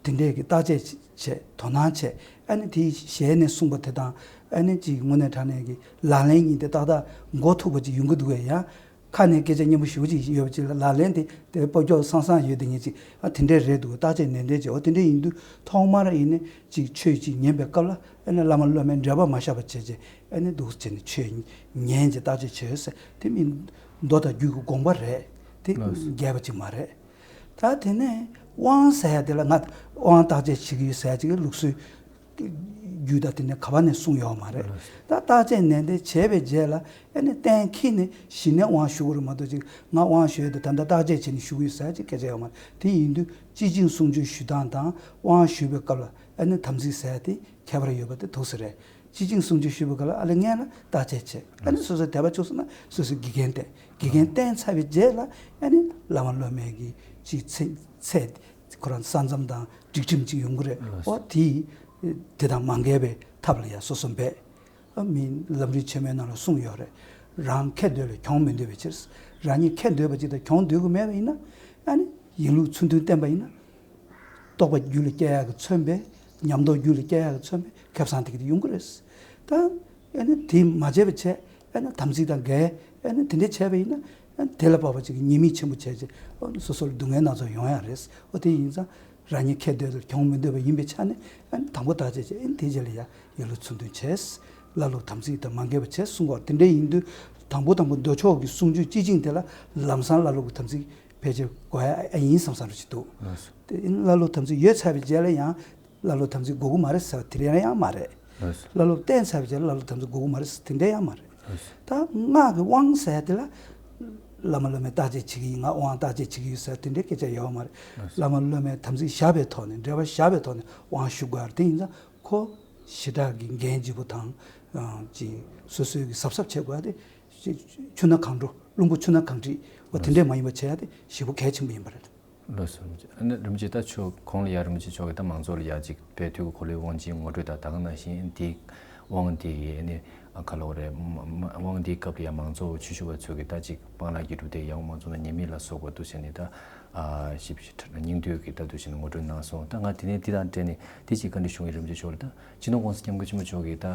དེ་འདྲས་ཀྱི་བརྟག་དཔྱད་བྱས་དོ་སྣང་བྱས། ཨ་ནི་དེའི་ཞལ་ནས་གསུངས་པ་དེ་དང་ཨ་ནི་ཅིག་དངོས་གནས་དྲང་གནས་ཀྱི་ལག་ལེན་གཉིས་དེ་ཏག་ཏག་འགོ་ཐུག་པ་ཅིག་ཡོང་གི་འདུག་པས། ཡང་ཁ་ནས་སྐད་ཆ་སྙན་པོ་ཞེ་པོ་ཅིག་ཡོད་པ་ཅིག་ལ་ལག་ལེན་དེ་དེ་སྤོ་སྐྱོག་སང་སང་ཡོད་དེ་ངེས་ཅིག་ཨ་དེ་འདྲས་རེད་འདུག་བརྟག་དཔྱད་ནན་ཏན་བྱས། འོ་དེ་འདྲས་ཡིན་དུས་ཐོག་མར་ཡིན་ནས་ཅིག་ཆོས་ཅིག་ཉན་པའི་སྐབས་ལ་ཨ་ནི་བླ་མ་སློབ་མའི་འབྲེལ་བ་མ་བཞག་པ་བྱས་རྗེས་ཨ་ནི་འདུག་བྱས་ནས་ཆོས་ཉན་རྗེས་བརྟག་དཔྱད་བྱས་ཟེར། དེ་མིན་མདོ་དང་རྒྱུད་ཀྱི་དགོངས་པ་རེད། དེ་ལགས་སོ། འགལ་བ་ཅིག་མ་རེད། ད་དེ་ནས་དབང་ཟེར་ཡ་དེ་ལ་ང་དབང་བརྟག་དཔྱད་བྱེད་ཀྱི་ཡོད་ཟེར་ཡ་ཅིག་ལུགས་སྲོལ་རྒྱུད་དང་དེ་ནས་ག་པ་ནས་གསུངས་ཡོད་མ་རེད། ད་བརྟག་དཔྱད་ནན་ཏན་བྱས་པའི་རྗེས་ལ་ཨ་ནི་གཏན་འཁེལ་ནས་གཞི་ནས་དབང་ཞུ་དགོས་རེད་མ་གཏོགས་ཅིག་ང་དབང་ཞུ་ཡ་དེ་ད་ལྟ་བརྟག་དཔྱད་བྱས་ནས་ཞུ་གི་ཡོད་ཟེར་ཡ་ཅིག་སྐད་ཆ་ཡོད་མ་རེད། དེ་ཡིན་དུས་སྤྱི་བྱིངས་གསུང་ཆོས་ཞུ་སྟངས་དང་དབང་ཞུ་བའི་སྐབས་ལ་ཨ་ནི་དམ་ཚིག་ཟེར་ཡ་དེ་ཁྱད་པར་ཡོད་པ་དེ་འདུག་སེ་རེད། སྤྱི་བྱིངས་གསུང་ཆོས་ཞུས་པའི་སྐབས་ལ་ཨ་ལས་སྔོན་ལ་བརྟག་དཔྱད་བྱས། ཨ་ནི་སོ་སོའི་དད་པ་བཅུག་སོང་ན་སོ་སོའི་དགེ་རྒན་བསྟེན། དགེ་རྒན་བསྟེན་ཚར་བའི་རྗེས་ལ་ཨ་ནི་བླ་མ་སློབ་མའི་གི་ཅིག་ཚད་ཚད་ཁོ་རང་ས་མཚམས་དང་སྒྲིག་ཁྲིམས་ཅིག་ཡོང་གི་རེད། ལགས་སོ། འོ་དེ་དེ་དང་མ་འགལ་བའི་ཐབས་ལ་ཡ་སོ་སོ་འབད། ཨ་མིན་ལམ་རིམ་ཆེན་མོའི་ནང་ལ་གསུངས་ཡོད་རེད། རང་ཁེ་འདོད་ལ་གྱོང་མི་འདོད་པའི་ཕྱིར། རང་ཉིད་ཁེ་འདོད་པ་ཅིག་དང་གྱོང་འདོད་ཀྱི་མེད་པ་ཡིན་ན་ཨ་ནི་ཡིན་ལུགས་ཚུལ་མཐུན་བསྟེན་པ་ཡིན་ན། རྟོག་པ་རྒྱུད་ལ་སྐྱེ་ཡག་གི་མཚོན་པའི། ཉམས་རྟོགས་རྒྱུད་ལ་སྐྱེ་ཡག་གི་མཚོན་པའི་ཁེ་བཟང་དེ་ག་དེ་ཡོང་གི་རེད། ད་ཨ་ནི་དེ་མ་བྱས་པ་བྱས་ཨ་ནི་དམ་ཚིག་དང་འགལ་ཨ་ནི་དེ་འདྲ་བྱས་པ་ཡིན་ན་ཨ་ནི་དེ་ལ་དཔག་པ་ཅིག་གི་ཉེས་དམིགས་ཆེན་པོ་བྱས་རྗེས་ཨ་ནི་སོ་སོ་ལ་སྡུག་བསྔལ་སྣ་ཚོགས་ཡོང་ཡག་རེད། ཨོ་དེ་ཡིན་ཙང་རང་ཉིད་ཁེ་འདོད་དང་གྱོང་མི་འདོད་པ་ཡིན་པའི་ཆ་ནས་ཨ་ནི་དང་པོ་བརྟག་དཔྱད་བྱས། ཨ་ནི་དེ་རྗེས་ལ་ཡ་ཡིན་ལུགས་ཚུལ་མཐུན་བྱས། བླ་སློབ་དམ་ཚིག་དང་མ་འགལ་བ་བྱས་གསུང་གི་ཡོད་རེད། དེ་འདྲ་ཡིན་དུས་དང་པོ་དང་པོ་མདོ་ཕྱོགས་ཀྱི་གསུང་ཆོས་སྤྱི་བྱིངས་དེ་ལ་ལམ་སང་བླ་སློབ་ཀྱི་དམ་ཚིག་ཕལ་ཆེར་དགོས་ཡ་ཨ་ཡིན་བསམ་བསམ་རེ་ཞིག་འདུག་ལགས་སོ། དེ་བླ་སློབ་དམ་ཚིག་ཡོད་ཚར་བའི་རྗེས་ལ་ཡང་བླ་སློབ་དམ་ཚིག་དགོས་ཀྱི་མ་རེད་ཟེར་བ་དེ་རེད་ཡང་མ་རེད། ལགས་སོ། བླ་སློབ་བསྟེན་ཚར་བའི་རྗེས་ལ་བླ་སློབ་དམ་ཚིག་དགོས་ཀྱི་མ་རེད་ཟེར་དེ་འདྲ་ཡང་མ་རེད། ལགས་སོ། ད་སྔགས་ཀྱི་དབང་ཟེར་དེ་ལ་བླ་མ་སློབ་མས་བརྟག་དཔྱད་བྱེད་ཀྱི་ཡིན། ང་དབང་བརྟག་དཔྱད་བྱེད་ཀྱི་ཡོད་ཟེར་དེ་འདྲའི་སྐད་ཆ་ཡོད་མ་རེད། ལགས་སོ། བླ་མ་སློབ་མས་དམ་ཚིག་བཞག་པའི་ཐོག་ནས་འབྲེལ་བ་བཞག་པའི་ཐོག་ནས་དབང་ཞུ་དགོས་ཡ་རེད། དེ་ཡིན་ཙང་ཁོ་ཞེ་དྲག་གི་འགན་ལྗིད་པོ་དང་ཅིག་སོ་སོའི་གི་གཟབ་གཟབ་བྱེད་དགོས་ཡ་དེ་ཆུ་ནང་གང་འགྲོ་རླུང་བུ་ཆུ་ནང་གང་འཁྲིག་འོ་དེ་འདྲས་མ་ཡིན་པ་བྱེད་ཡ་དེ་ཞེ་པོ་གལ་ཆེན་པོ་ཡིན་པ་རེད། ལགས་སོ། ཨ་ནི་རིན་པོ་ཆེ་ད་ཆོས་གོང་ལ་ཡ་རིན་པོ་ཆེ་མཆོག་གིས་ད་མང་ཚོགས་ལ་ཡ་ཅིག་དཔལ་དུས་ཀྱི་འཁོར་ལོའི་དབང་ཆེན་ངོ་སྤྲོད་དང་ད་ག་ནང་བཞིན་དེའི་དབང་དེ་གི་ཨ་ནི་ག་ལབ་དགོས་རེད། མ་མ་དབང་དེའི་སྐབས་ལ་ཡ་མང་ཚོགས་ཆོས་ཞུ་བ་ཚོ་གིས་ད་ཅིག་སྤང་བླང་གི་སྒྲུབ་སྡེ་ཡར་འོང་མ་ཚུགས་ན་ཉེས་དམིགས་ལ་སོགས་པ་འདུག་བྱས་ནས་ད་ཞིབ་ཞིབ་སྙིང་བསྡུས་ཀྱི་ད་འདུག་བྱས་ནས་ངོ་སྤྲོད་གནང་སོང་། ད་ང་དེ་ནས་འདི་དང་འབྲེལ་ནས་དེ་ཅིག་བཀའ་འདྲི་ཞུ་གི་ཡིན། རིན་པོ་ཆེ་མཆོག་ལ་ད་སྤྱི་ནོར་༸གོང་ས་༸སྐྱབས་མགོན་ཆེན་པོ་མཆོག་གིས་ད་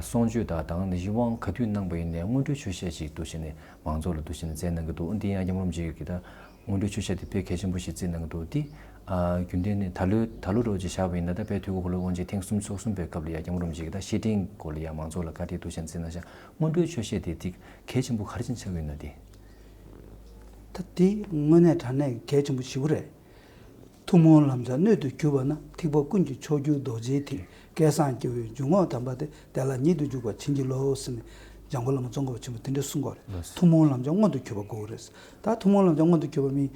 གསུང་ཆོས་དང་ད་ག་ནང་བཞིན་དབང་ག་དུས་གནང་པ་ཡིན་ནའི་སྔོན་འགྲོའི་ཆོས་བཤད་ཅིག་འདུག་བྱས་ནས་མང་ཚོགས་ལ་འདུག་བྱས་ནས་སྩལ་གནང་གི་འདུག་འདི་ཡང་༸སྐྱབས་མགོན་རིན་པོ་ཆེ་གིས་ད། སྔོན་འགྲོའི་ཆོས་བཤད་དེ་དཔེ་གལ་ཆེན་པོ་ཞིག་བརྩིས་གནང་གི་འདུག་དེ་ཨ་རྒྱུན་ལྡན་ནས་ད་ལོའི་ད་ལོ་འདྲ་བོ་ཅིག་བཞག་པ་ཡིན་ན་ད་དཔལ་དུས་ཀྱི་འཁོར་ལོའི་དབང་ཆེན་ཐེངས་སུམ་ཅུ་སོ་གསུམ་པའི་སྐབས་ལ་ཡ་༸སྐྱབས་མགོན་རིན་པོ་ཆེ་གིས་ད་བཤེས་སྤྲིང་སྐོར་ལ་ཡ་མང་ཚོགས་ལ་བཀའ་དྲིན་འདུག་བྱས་ནས་བརྩིས་གནང་ཤག་སྔོན་འགྲོའི་ཆོས་བཤད་དེ་དེ་གལ་ཆེན་པོ་ག་རེ་བྱས་ནས་ཆགས་ཀྱི་ཡོད་ན་དེ། ད་དེ་དངོས་གནས་དྲང་གནས་གལ་ཆེན་པོ་ཞེ་པོ་རེད། ཐུན་མོང་ལམ་གྱི་སྣོད་དུ་གྱུར་པ་ན། ཐེག་པ་ཀུན་གྱི་མཆོག་གྱུར་རྡོ་རྗེའི་ཐིག་སྐལ་བཟང་སྐྱེ་བོའི་འཇུག་ངོགས་དམ་པ་སྟེ། དེ་ལ་ཉིད་དུ་འཇུག་པར་བྱིན་གྱིས་རློབས་ཟེར་ནས་འཇམ་མགོན་བླ་མ་ཙོང་ཁ་པ་ཆེན་པོས་དེ་འདྲ་གསུང་གི་ཡོད་རེད། ལགས་སོ། ཐུན་མོང་ལམ་གྱི་སྔོན་དུ་གྱུར་པ་དགོས་ཀྱི་རེད། ད་ཐུན་མོང་ལམ་གྱི་སྔོན་དུ་གྱུར་པ་མིན་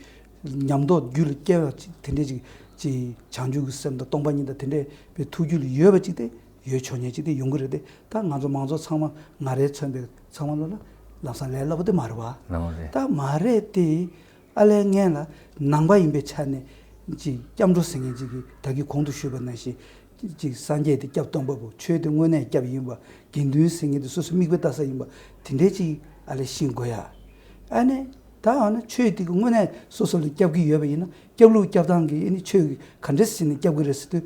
ཉམས་རྟོགས་རྒྱུད་ལ་སྐྱེ་བ་ཅིག་དེ་འདྲ་ཅིག་ཅིག་བྱང་ཆུབ་ཀྱི་སེམས་དང་སྟོང་པ་ཉིད་དང་དེ་འདྲའི་ཐུགས་རྒྱུད་ལ་ཡོད་པ་ཅིག་དེ་ཡོད་ཆོག་མཁན་ཅིག་དེ་ཡོང་གི་རེད་དེ། ད་ང་ཚོ་མང་ཚོགས་ཚང་མ་ང་རའི་མཚོན་པའི་ཚང་མ་ལོ་ལ་ལམ་སང་ལས་སླ་པོ་དེ་མ་རེད་བ། ལགས་རེད། ད་མ་རེད་དེ། ཨ་ལས་ངན་ལ་ནང་པ་ཡིན་པའི་ཆ་ནས་ཅིག་སྐྱབས་འགྲོ་ཟེར་མཁན་ཅིག་གིས་ད་གིན་གོང་དུ་ཞུས་པ་ནང་བཞིན་ཅིག་སངས་རྒྱས་དེ་སྐྱབས་སྟོན་པ་པོ། ཆོས་དེ་དངོས་གནས་སྐྱབས་ཡིན་པ། དགེ་འདུན་ཟེར་མཁན་དེ་སོ་སོ་མིག་དཔེ་ལྟ་ས་ཡིན་པ་དེ་འདྲའི་ཅིག་ཨ་ལས་ཤེས་དགོས་ཡ། ཨ་ནི་ད་ཨ་ནི་ཆོས་དེ་གིས་དངོས་གནས་སོ་སོ་ལ་སྐྱབས་ཀྱི་ཡོད་པ་ཡིན་ན་སྐྱབས་ལུགས་སྐྱབས་སྟངས་ཀྱི་ཨ་ནི་ཆོས་ཀྱིས་ག་འདྲ་ཟེར་ནས་སྐྱབས་ཀྱི་རེད་ཟེར་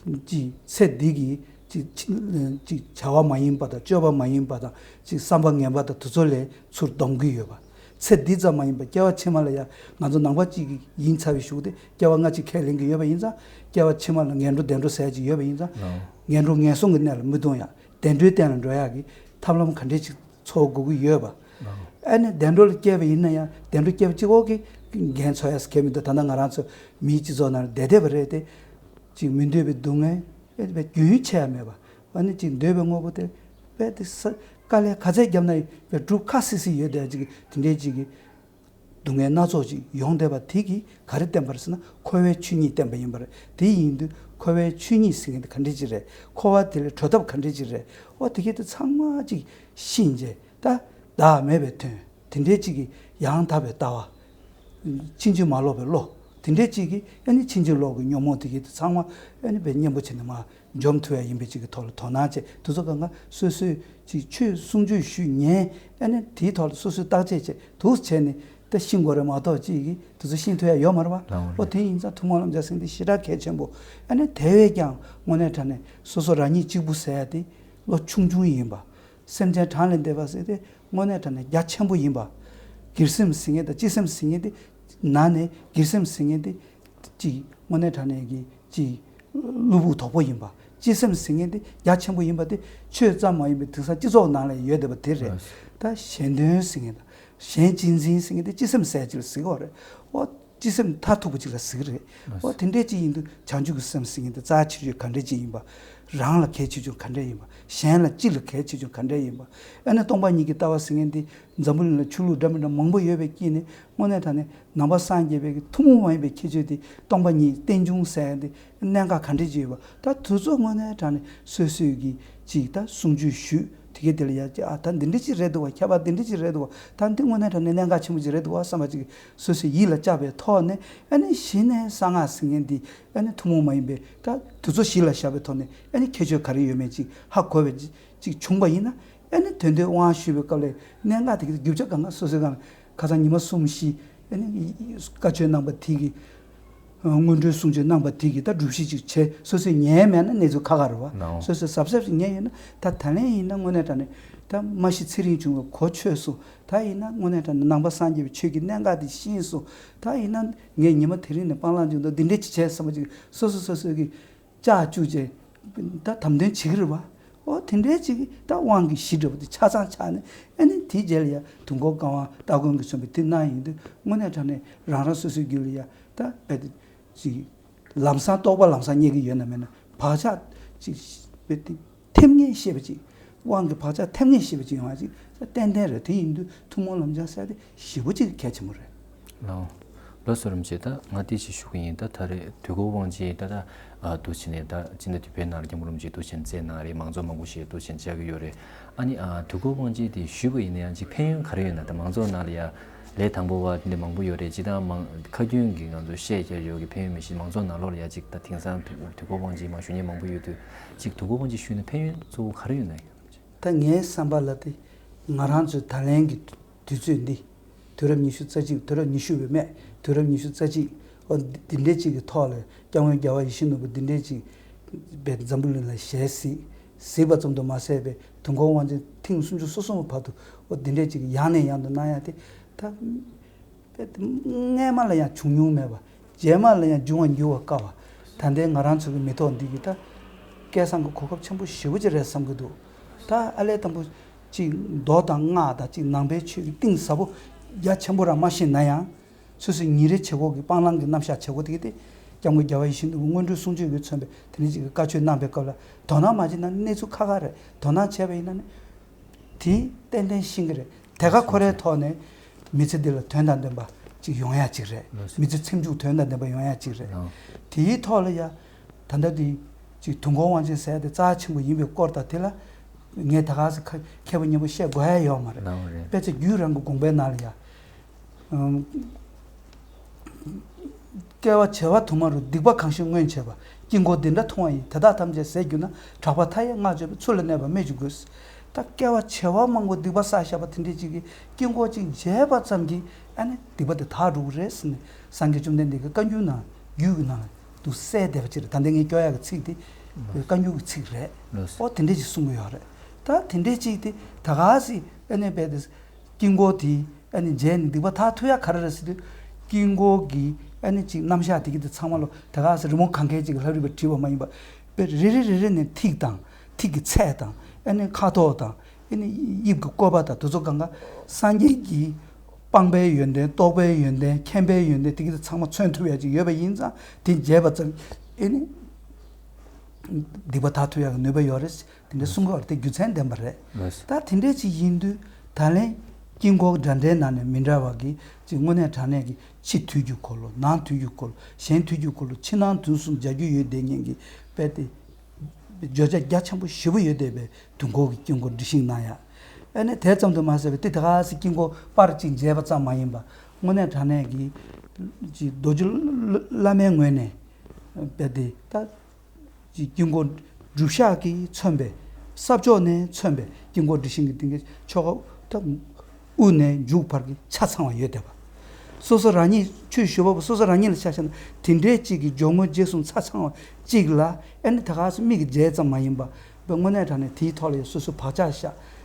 དུས། ཅིག་ཚེ་འདི་གི་ཅིག་ཅིག་བྱ་བ་མ་ཡིན་པ་དང་སྤྱོད་པ་མ་ཡིན་པ་དང་ཅིག་བསམ་པ་ངན་པ་དང་དེ་ཚོ་ལས་ཚུར་སྡོམ་གྱི་ཡོད་པ། ཚེ་འདི་ཙམ་མ་ཡིན་པར་སྐྱེ་བ་ཕྱི་མ་ལ་ཡང་ང་ཚོ་ནང་པ་གཅིག་གི་ཡིན་ཚར་བའི་གཞུག་དེ་སྐྱེ་བ་སྔ་ཕྱི་ཁས་ལེན་གྱི་ཡོད་པ་ཡིན་ཙང་། སྐྱེ་བ་ཕྱི་མ་ལ་ངན་འགྲོ་བདེ་འགྲོ་ཟེར་གྱི་ཡོད་པ་ཡིན་ཙང་། ངན་འགྲོ་ངན་སོང་གི་གནས་ལ་མི་ལྟུང་ཡ། བདེ་འགྲོའི་སྟེང་ལ་འགྲོ་ཡག་གི་ཐབས་ལམ་ག་འདྲས་ཅིག་འཚོལ་དགོས་ཀྱི་ཡོད་པ། ཨ་ནི་བདེ་འགྲོ་ལ་སྐྱེས་པ་ཡིན་ན་ཡང་བདེ་འགྲོ་སྐྱེས་པ་གཅིག་པོ་གིས་འགན་འཚོལ་ཡ་ཟེར་མཁན་མི་འདུག་ད་ལྟ་ང་རང་ཚོ་མིའི་སྤྱི་ཚོགས་ནང་ལ་བསྡད་བསྡད་པ་རེད་དེ། ཅིག་མི་འདོད་པའི་སྡུག་བསྔལ་རྒྱུན་ཆད་ཡ་མེད་པ། ཨ་ནི་ཅིག་འདོད་པའི་དངོས་པོ་དེ་རྦད་དེ་ས་དཀའ་ལས་ག་ཚད་བརྒྱབ་ན་ཡང་སྒྲུབ་ཁག་སིག་སིག་ཡོད་བསྡད་ཅིག་དེ་འདྲའི་ཅིག་གི་སྡུག་བསྔལ་སྣ་ཚོགས་ཅིག་ཡོང་བསྡད་པ་དེ་གིས་ག་རེ་བསྟན་པ་རེད་ཟེར་ན། འཁོར་བའི་ཆོས་ཉིད་བསྟན་པ་ཡིན་པ་རེད། དེ་ཡིན་དུས་འཁོར་བའི་ཆོས་ཉིད་ཟེར་མཁན་དེ་ག་འདྲ་ཅིག་རེད། འཁོར་བ་དེ་ལས་གྲོལ་ཐབས་ག་འདྲ་ཅིག་རེད། ཨོ་དེ་གས་དེ་ཚང་མ་ཅིག་ཤེས་བྱས། ད་བདག་མེད་པའི་དོན་དེ་འདྲའི་ཅིག་གི་ཡང་དག་པའི་ལྟ་བ། ཕྱིན་ཅི་མ་ལོག་པའི་བློ་དེ་འདྲའི་ཅིག་གིས་ཨ་ནི་ཕྱིན་ཅི་ལོག་གི་ཉོན་མོངས་དེ་གས་དེ་ཚང་མ་ཨ་ནི་དཔེ་གཉེན་པོ་བྱས་ནས་མར་འཇོམས་ཐུབ་ཡ་ཡིན་པའི་ཅིག་གི་ཐོག་ལ་དོ་སྣང་བྱས། དུས་ཚོད་གང་ག་སོ་སོས་ཅིག་ཆོས་གསུང་ཆོས་ཞུས་ཉན། ཨ་ནི་དེའི་ཐོག་ལ་སོ་སོས་བརྟག་དཔྱད་བྱས་འདུག་བྱས་ནས་ད་ཤེས་དགོས་རེད་མ་གཏོགས་ཅིག་གིས་དུས་ཚོད་ཤེས་ཐུབ་ཡ་ཡོད་མ་རེད་བ། ལགས་འོ་རེད། ཨོ་དེ་ཡིན་ཙང་ཐུན་མོང་ལམ་སྦྱང་ཟེར་མཁན་དེ་ཞེ་དྲག་གལ་ཆེན་པོ། ཨ་ནི་དེ་བས་ཀྱང་དངོས་གནས་དྲང་གནས་སོ་སོ་རང་ཉིད་གཅིག་པུ་ཟེར་ཡ་དེ་བློ་ཆུང་ཆུང་ཡིན་པ། སེམས་ཅན་གྲངས་ལས་འདས་པ་ཟེར་དེ་དངོས་གནས་དྲང་གནས་རྒྱ་ཆེན་པོ་ཡིན་པ། སྒེར་སེམས་ཟེར་མཁན་དང་སྤྱི་སེམས་ཟེར་མཁན་དེ་ནང་ནས་སྒེར་སེམས་ཟེར་མཁན་དེ་ཅིག་དངོས་གནས་དྲང་གནས་ཀྱི་ཅིག་གློ་བུར་དོག་པོ་ཡིན་པ། སྤྱི་སེམས་ཟེར་མཁན་དེ་རྒྱ་ཆེན་པོ་ཡིན་པ་དེ་ཆོས་ཙམ་མ་ཡིན་པའི་དེང་སང་སྤྱི་ཚོགས་ནང་ལ་ཡོད་བསྡད་པ་དེ་རེད། ད་གཞན་དོན་ཟེར་མཁན་དང་གཞན་གཅེས་འཛིན་ཟེར་མཁན་དེ་སྤྱི་སེམས་ཟེར་ཅིག་ལ་ཟེར་གི་ཡོད་རེད། ཨོ་སྤྱི་སེམས་མཐར་ཐུག་པ་ཅིག་ལ་ཟེར་གི་རེད། ཨོ་དེ་འདྲས་ཅིག་ཡིན་དུས་བྱང་ཆུབ་ཀྱི་སེམས་ཟེར་མཁན་དེ་རྩ་ཆེ་ཤོས་ག་འདྲས་ཅིག་ཡིན་པ། རང་ལ་གལ་ཆེ་ཆུང་ག་འདྲས་ཡིན་པ། གཞན་ལ་སྤྱི་ལ་གལ་ཆེ་ཆུང་ག་འདྲས་ཡིན་པ། ཨ་ནི་སྟོང་པ་ཉིད་ཀྱི་ལྟ་བ་ཟེར་མཁན་དེ་འཛམ་བུ་གླིང་ལ་ཆོས་ལུགས་འདྲ་མི་འདྲ་མང་པོ་ཡོད་པའི་དཀྱིལ་ནས་དངོས་གནས་དྲང་གནས་ནང་པ་སངས་རྒྱས་པའི་གི་ཐུན་མོང་མ་ཡིན་པའི་ཁྱད་ཆོས་དེ་སྟོང་པ་ཉིད་རྟེན་འབྱུང་ཟེར་ཡ་དེ་གནད་འགག་ག་འདྲས་ཅིག་ཡོད་པ། ད་དུས་ཚོད་དངོས་གནས་དྲང་གནས་སོ་སོས་ཀྱི་ཅིག་ད་གསུང་ཆོས་ཞུས་དེ་གས་དེ་ལ་ཡ་ཅིག་ཨ་ད་འདི་འདྲས་ཅིག་རེད་འདུག་བ། ཁྱད་པར་འདི་འདྲས་ཅིག་རེད་འདུག་བ། ད་འདི་དངོས་གནས་དྲང་གནས་གནད་འགག་ཆེན་པོ་ཅིག་རེད་འདུག་བ་བསམ་པ་ཅིག་སོ་སོའི་ཡིད་ལ་བཅགས་པའི་ཐོག་ནས། ཨ་ནི་གཞི་ནས་གསང་སྔགས་ཟེར་མཁན་འདི་ཨ་ནི་ཐུན་མོང་མ་ཡིན་པའི་ད་དུས་ཚོད་གཞི་ལ་བཞག་པའི་ཐོག་ནས་ཨ་ནི་ཁྱད་ཆོས་ག་རེ་ཡོད་མེད་ཅིག་ཧ་གོ་བའི་ཅིག་བྱུང་པ་ཡིན་ན། ཨ་ནི་དོན་དེ་དབང་ཞུས་པའི་སྐབས་ལ་གནད་འགག་དེ་གི་རྒྱུ་ཆ་གང་ག་སོ་སོའི་སྒང་ལ་ཁ་སང་ཉི་མ་གསུམ་བཞི་ཨ་ནི་བཀའ་ཆོས་གནང་པ་དེ་གི་སྔོན་འགྲོའི་གསུང་ཆོས་གནང་པ་དེ་གི་ད་སྒྲུབ་གཞི་ཅིག་བྱས། སོ་སོས་ཉན་མེད་ན་གནས་ཚུལ་ཁ་ཁ་རེད་བ། ལའོ། སོ་སོས་གཟབ་གཟབ་ཅིག་ཉན་ཡོད་ན། ད་ད་ལན་ཡིན་ན་དངོས་གནས་དྲང་གནས་ད་མ་གཞི་ཚེ་རིང་བྱུང་བའི་གོ་ཆོད་སོང་། ད་ཡིན་ན་དངོས་གནས་དྲང་གནས་ནང་པ་སངས་རྒྱས་པའི་ཆོས་ཀྱི་གནད་འགག་དེ་ཤེས་སོང་། ད་ཡིན་ན་ངས་ཉི་མ་དེ་རིང་ནས་སྤང་བླང་བྱུང་དང་འདི་འདྲས་ཅིག་བྱས་བསམ་པ་ཅིག་སོ་སོ་སོ་སོ་གི་ལྕགས་བཅུག་བྱས་ད་དམ་དོན་བྱེད་ཀྱི་རེད་བ། ཨོ་དེ་འདྲའི་ཅིག་ད་དབང་གི་གཞི་འདྲ་བོ་དེ་ཆ་ཚང་ཆགས་ནས། ཨ་ནི་དེའི་རྗེས་ལ་ཡ་དུས་འཁོར་བཀའ་དབང་སྟ་གོན་གྱིས་མཚོན་པའི་དེ་གནང་ཡོང་དུས་དངོས་གནས་དྲང་གནས་རང་རང་སོ་སོའི་རྒྱུད་ལ་ཡ་ད་རྦད་དེ་ཅིག་ལམ་སང་རྟོགས་པ་ལམ་སང་རྙེད་ཀྱི་ཡོད་ན་མེད་ན་བག་ཆགས་ཅིག་རྦད་དེ་ཐེབས་ངེས་ཤེས་པ་ཅིག་དབང་གི་བག་ཆགས་ཐེབས་ངེས་ཤེས་པ་ཅིག་ཡོང་བ་ཅིག་ཏན་ཏན་རེད། དེ་ཡིན་དུས་ཐུན་མོང་ལམ་སྦྱང་ཟེར་དེ་ཞེ་པོ་ཅིག་གལ་ཆེན་པོ་རེད། ལའོ། ལགས་སོ། རིན་པོ་ཆེ། ད་ང་དེ་ཞིག་ཞུ་གི་ཡིན། ད་ད་རེས་དུས་འཁོར་དབང་ཆེན་ད་ད་ཨ་འདུག་བྱས་ནས་ད་སྤྱི་ཟླ་བདུན་པའི་ནང་ལ་སྐྱབས་མགོན་རིན་པོ་ཆེ་འདུག་བྱས་ནས་བསྩལ་གནང་རེད། མང་ཚོགས་མང་པོ་ཞིག་འདུག་བྱས་ནས་མཇལ་གྱི་ཡོད་རེད། ཨ་ནི་ཨ་དུས་འཁོར་དབང་ཆེན་དེ་ཞུས་པ་ཡིན་ན་ཡང་ཅིག་ཕན་ཡོན་ག་རེ་ཡོད་ན། ད་མང་ཚོགས་ནང་ལ་ཡ་ལས་དང་པོ་བ་དེ་འདྲ་མང་པོ་ཡོད་རེད། སྤྱིར་བཏང་མང་ཁ་རྒྱུན་གྱི་ང་ཚོ་བཤད་རྒྱག་ཡོད་ཀྱི་ཕན་ཡོན་མི་ཤེས། མང་ཚོགས་ནང་ལོགས་ལ་ཡ་ཅིག་ད་དེང་སང་དུས་དུས་འཁོར་དབང་ཆེན་མ་ཞུ་མཁན་མང་པོ་ཡོད་དུས། ཅིག་དུས་འཁོར་དབང་ཆེན་ཞུས་ན་ཕན་ཡོན་གཙོ་བོ་ག་རེ་ཡོད་ན་ཡང་། ད་ངའི་བསམ་པ་ལ་དེ་ང་རང་ཚོའི་ད་ལན་གྱི་དུས་ཚོད་འདི་དུས་རབས་ཉི་ཤུ་རྩ་གཅིག་དུས་རབས་ཉི་ཤུ་བའི་སྨད་དུས་རབས་ཉི་ཤུ་རྩ་གཅིག་འོ་འདི་འདྲའི་ཅིག་གི་ཐོག་ལ་སྐྱབས་མགོན་རྒྱལ་བ་ཡིད་བཞིན་ནོར་བུ་འདི་འདྲའི་ཅིག་བས་འཛམ་བུ་གླིང་ལ་ཞལ་གཟིགས་གཟིགས་པ་ཙམ་དུ་མ་ཟད་པའི་དུས་འཁོར་དབང་ཆེན་ཐེངས་སུམ་ཅུ་སོ་གསུམ་པ་བར་དུ་འོ་འདི་འདྲའི་ཅིག་ཡང་ནས་ཡང་དུ་གནང་ཡ་དེ་ད། སྔས་མ་ལ་ཡང་བྱུང་མྱོང་མེད་པ། རྗེས་མ་ལ་ཡང་འབྱུང་བ་འགྱུར་བ་དཀའ་བ། ད་ལྟའི་ང་རང་ཚོ་གི་མི་ཐོག་འདི་གི་ད་སྐལ་བཟང་གི་གོ་སྐབས་ཆེན་པོ་ཞེ་པོ་ཅིག་རེད་བསམ་གྱི་འདུག་ད་ཨ་ལས་དང་པོ་ཅིག་མདོ་དང་སྔགས་དང་ཅིག་ནང་པའི་ཆོས་ཀྱི་གཏིང་ཟབ་པོ་རྒྱ་ཆེན་པོ་རང་མ་ཤེས་ན་ཡང་། སོ་སོའི་ཉིན་རེའི་བྱེད་སྒོ་གི་སྤང་བླང་གི་རྣམ་གཞག་བྱེད་སྒོ་དེ་གི་དེ་སྐྱབས་མགོན་རྒྱལ་བ་ཡིད་བཞིན་ནོར་བུ་སྔོན་འགྲོའི་གསུང་ཆོས་ཀྱིས་མཚོན་པའི་དེ་འདྲ་ཅིག་གི་བཀའ་ཆོས་གནང་པའི་སྐབས་ལ་དོ་སྣང་མ་བྱས་ན་གནས་ཚུལ་ཁག་ཁག་རེད། དོ་སྣང་བྱས་པ་ཡིན་ན་ནི། དེ་ཏན་ཏན་ཤེས་ཀྱི་རེད། དེ་ག་ཁོ་རའི་ཐོག་ནས་མི་ཚེ་འདི་ལ་དོན་དང་ལྡན་པ་ཅིག་ཡོང་ཡ་ཅིག་རེད། ལགས་སོ། མི་ཚེ་ཚེ་མཇུག་དོན་དང་ལྡན་པ་ཡོང་ཡ་ཅིག་རེད། ལགས། དེའི་ཐོག་ལ་ཡ། ད་ལྟ་འདི་ཅིག་དུས་འཁོར་དབང་ཆེན་ཟེར་དེ་རྩ་ཆེན་པོ་ཡིན་པའི་སྐོར་དང་དེ་ལ་ངས་ད་ག་ཟེ་ཁ་མཁས་པོ་སྙན་པོ་བཤད་དགོས་ཡ་ཡོད་མ་རེད། ལགས་རེད། དཔེ་ཆ་རྒྱུད་རང་གི་དགོངས་པའི་ནང་ལ་ཡ། ཨམ། སྐྱེ་བ་བྱེ་བ་དུ་མ་རུ། སྡིག་པ་གང་ཞིག་སྔོན་བྱས་པ། དཀྱིལ་འཁོར་འདི་འདྲ་མཐོང་བ་ཡིས། དེ་དག་ཐམས་ཅད་ཟད་གྱུར་ན། གྲགས་པ་མཐའ་ཡས་སྔགས་བརྗོད་པའི། ཚུལ་ལ་གནས་པ་སྨོས་ཅི་དགོས། ད་སྐྱེ་བ་བྱེ་བ་མང་པོ་སྡིག་པ་བསགས་བཞག་པ་དེ་འདྲས་ཅིག་གིས་དཀྱིལ་འཁོར་ཅིག་མཇལ་བ་ཙམ་གྱིས་ཨ་ནི་སྡིག་པ་དེ་དག་འགྲོ་གི་རེད་ཟེར་ནས་སངས་རྒྱས་བཅོམ་ལྡན་འདས་ཀྱི་བཀའ་འགྱུར་ནང་རྒྱུད་ཀྱི་ནང་ལ་འདུག་གསལ་བསྡད་པ་ཅིག་རེད། ད་ལྟ་ངས་སྐྱོར་ཡག་གི་ཚིག་དེ་བཀའ་འགྱུར་གྱི་ཚིག་རེད། ལགས་སོ། ཨོ་དེ་འདྲས་ཅིག་གསུང་གི་ཡོད་རེད། ད་དེ་འདྲས་ཅིག་དེ་ད་ག་ཟེ་ཨ་ནི་རྦད་དེ་དཀྱིལ་འཁོར་དེ། ཨ་ནི་མཇལ་ནས་སྡིག་པ་དག་ཐུབ་ཡ་ག་རེ་རེད་ཟེར་དུས། དཀྱིལ་འཁོར་གྱི་ཨ་ནི་ཅིག་རྣམ་གཞག་དེ་གི་དེ་ཚང་མ་ལོ་དེ་ག་ཟེར་རི་མོ་གང་གས་ཅིག་ལྷ་རིས་པ་བྲིས་པ་མ་ཡིན་པ། དཔེ་རེ་རེ་རེ་རེ་ནས་ཐིག་དང་ཐིག་གི་ཚད་དང་ཨ་ནི་ཁ་དོག་དང་ཨ་ནི་དབྱིབས་ཀྱི་བཀོད་པ་དང་དེ་ཚོ་གང་ག་སངས་རྒྱས་ཀྱི་སྤངས་པའི་ཡོན་ཏན། རྟོགས་པའི་ཡོན་ཏན། མཁྱེན་པའི་ཡོན་ཏན་དེ་གི་དེ་ཚང་མ་མཚོན་ཐུབ་ཡ་ཅིག་ཡོད་པ་ཡིན་ཙང་དེ་མཇལ་བ་ཙམ་ཨ་ནི་སྡིག་པ་དག་ཐུབ་ཡ་གི་ནུས་པ་ཡོད་རེད། དེ་འདྲའི་གསུང་གི་བར་དེ་རྒྱུ་མཚན་ལྡན་པ་རེད། ལགས་སོ། ད་དེ་འདྲའི་ཅིག་ཡིན་དུས་ད་ལན་དཀྱིལ་འཁོར་འདྲ་འདྲའི་ནང་ནས་མི་འདྲ་བ་གི་ཅིག་དངོས་གནས་དྲང་གནས་ཀྱི་ཕྱི་དུས་ཀྱི་འཁོར་ལོ། ནང་དུས་ཀྱི་འཁོར་ལོ། གཞན་དུས་ཀྱི་འཁོར་ལོ། ཕྱི་ནང་དུས་གསུམ་མཇལ་རྒྱུ་ཡོད་བསྡད་མཁན་གྱི་དཔེ་དེ་བརྗོད་བྱ་རྒྱ་ཆེན་པོ་ཞེ་པོ་ཡོད་བསྡད་པའི་དུས་འཁོར་གྱི་དཀྱིལ་འཁོར་འབྲི་བཞེངས་གནང་ཡ། ཨ་ནི་དེ་ཙམ་དུ་མ་ཟད་པའི་དེ་དེ་ག་སེ་དཀྱིལ་འཁོར་པར་ཅིག་མཇལ་བ་ཙམ་མ་ཡིན་པ། དངོས་གནས་དྲང་གནས་ཀྱི་ཅིག་རྡོ་རྗེ་བླ་མའི་ངོས་ནས་དཔེ་དེ་ད། ཀྱི་དཀྱིལ་འཁོར་སྒྲུབ་ཞག་གིས་མཚོན་པའི་ས་ཕྱོགས་ནས་མཚོན་པའི་དཀྱིལ་འཁོར་འབྲི་བཞེངས་ཀྱི་སྟེང་གི་ཆོ་ག་དང་། དབུ་ནས་མཇུག་བར་གྱི་ཆ་ཚང་བ་ཡོད་བསྡད་པ། སོ་སོ་རང་ཉིད་ཆོས་ཞུ་བ་པོ་སོ་སོ་རང་ཉིད་ལ་ཆ་བཞག་ན་དེ་འདྲའི་གཅིག་གི་སྦྱོར་དངོས་རྗེས་གསུམ་ཆ་ཚང་བ་གཅིག་ལ་ཨ་ནི་ད་ག་སེ་མིག་གིས་མཇལ་ཙམ་མ་ཡིན་པ། དཔེ་དངོས་གནས་དྲང་གནས་དེའི་ཐོག་ལ་ཡང་སོ་སོ་བག་ཆགས་བཞག་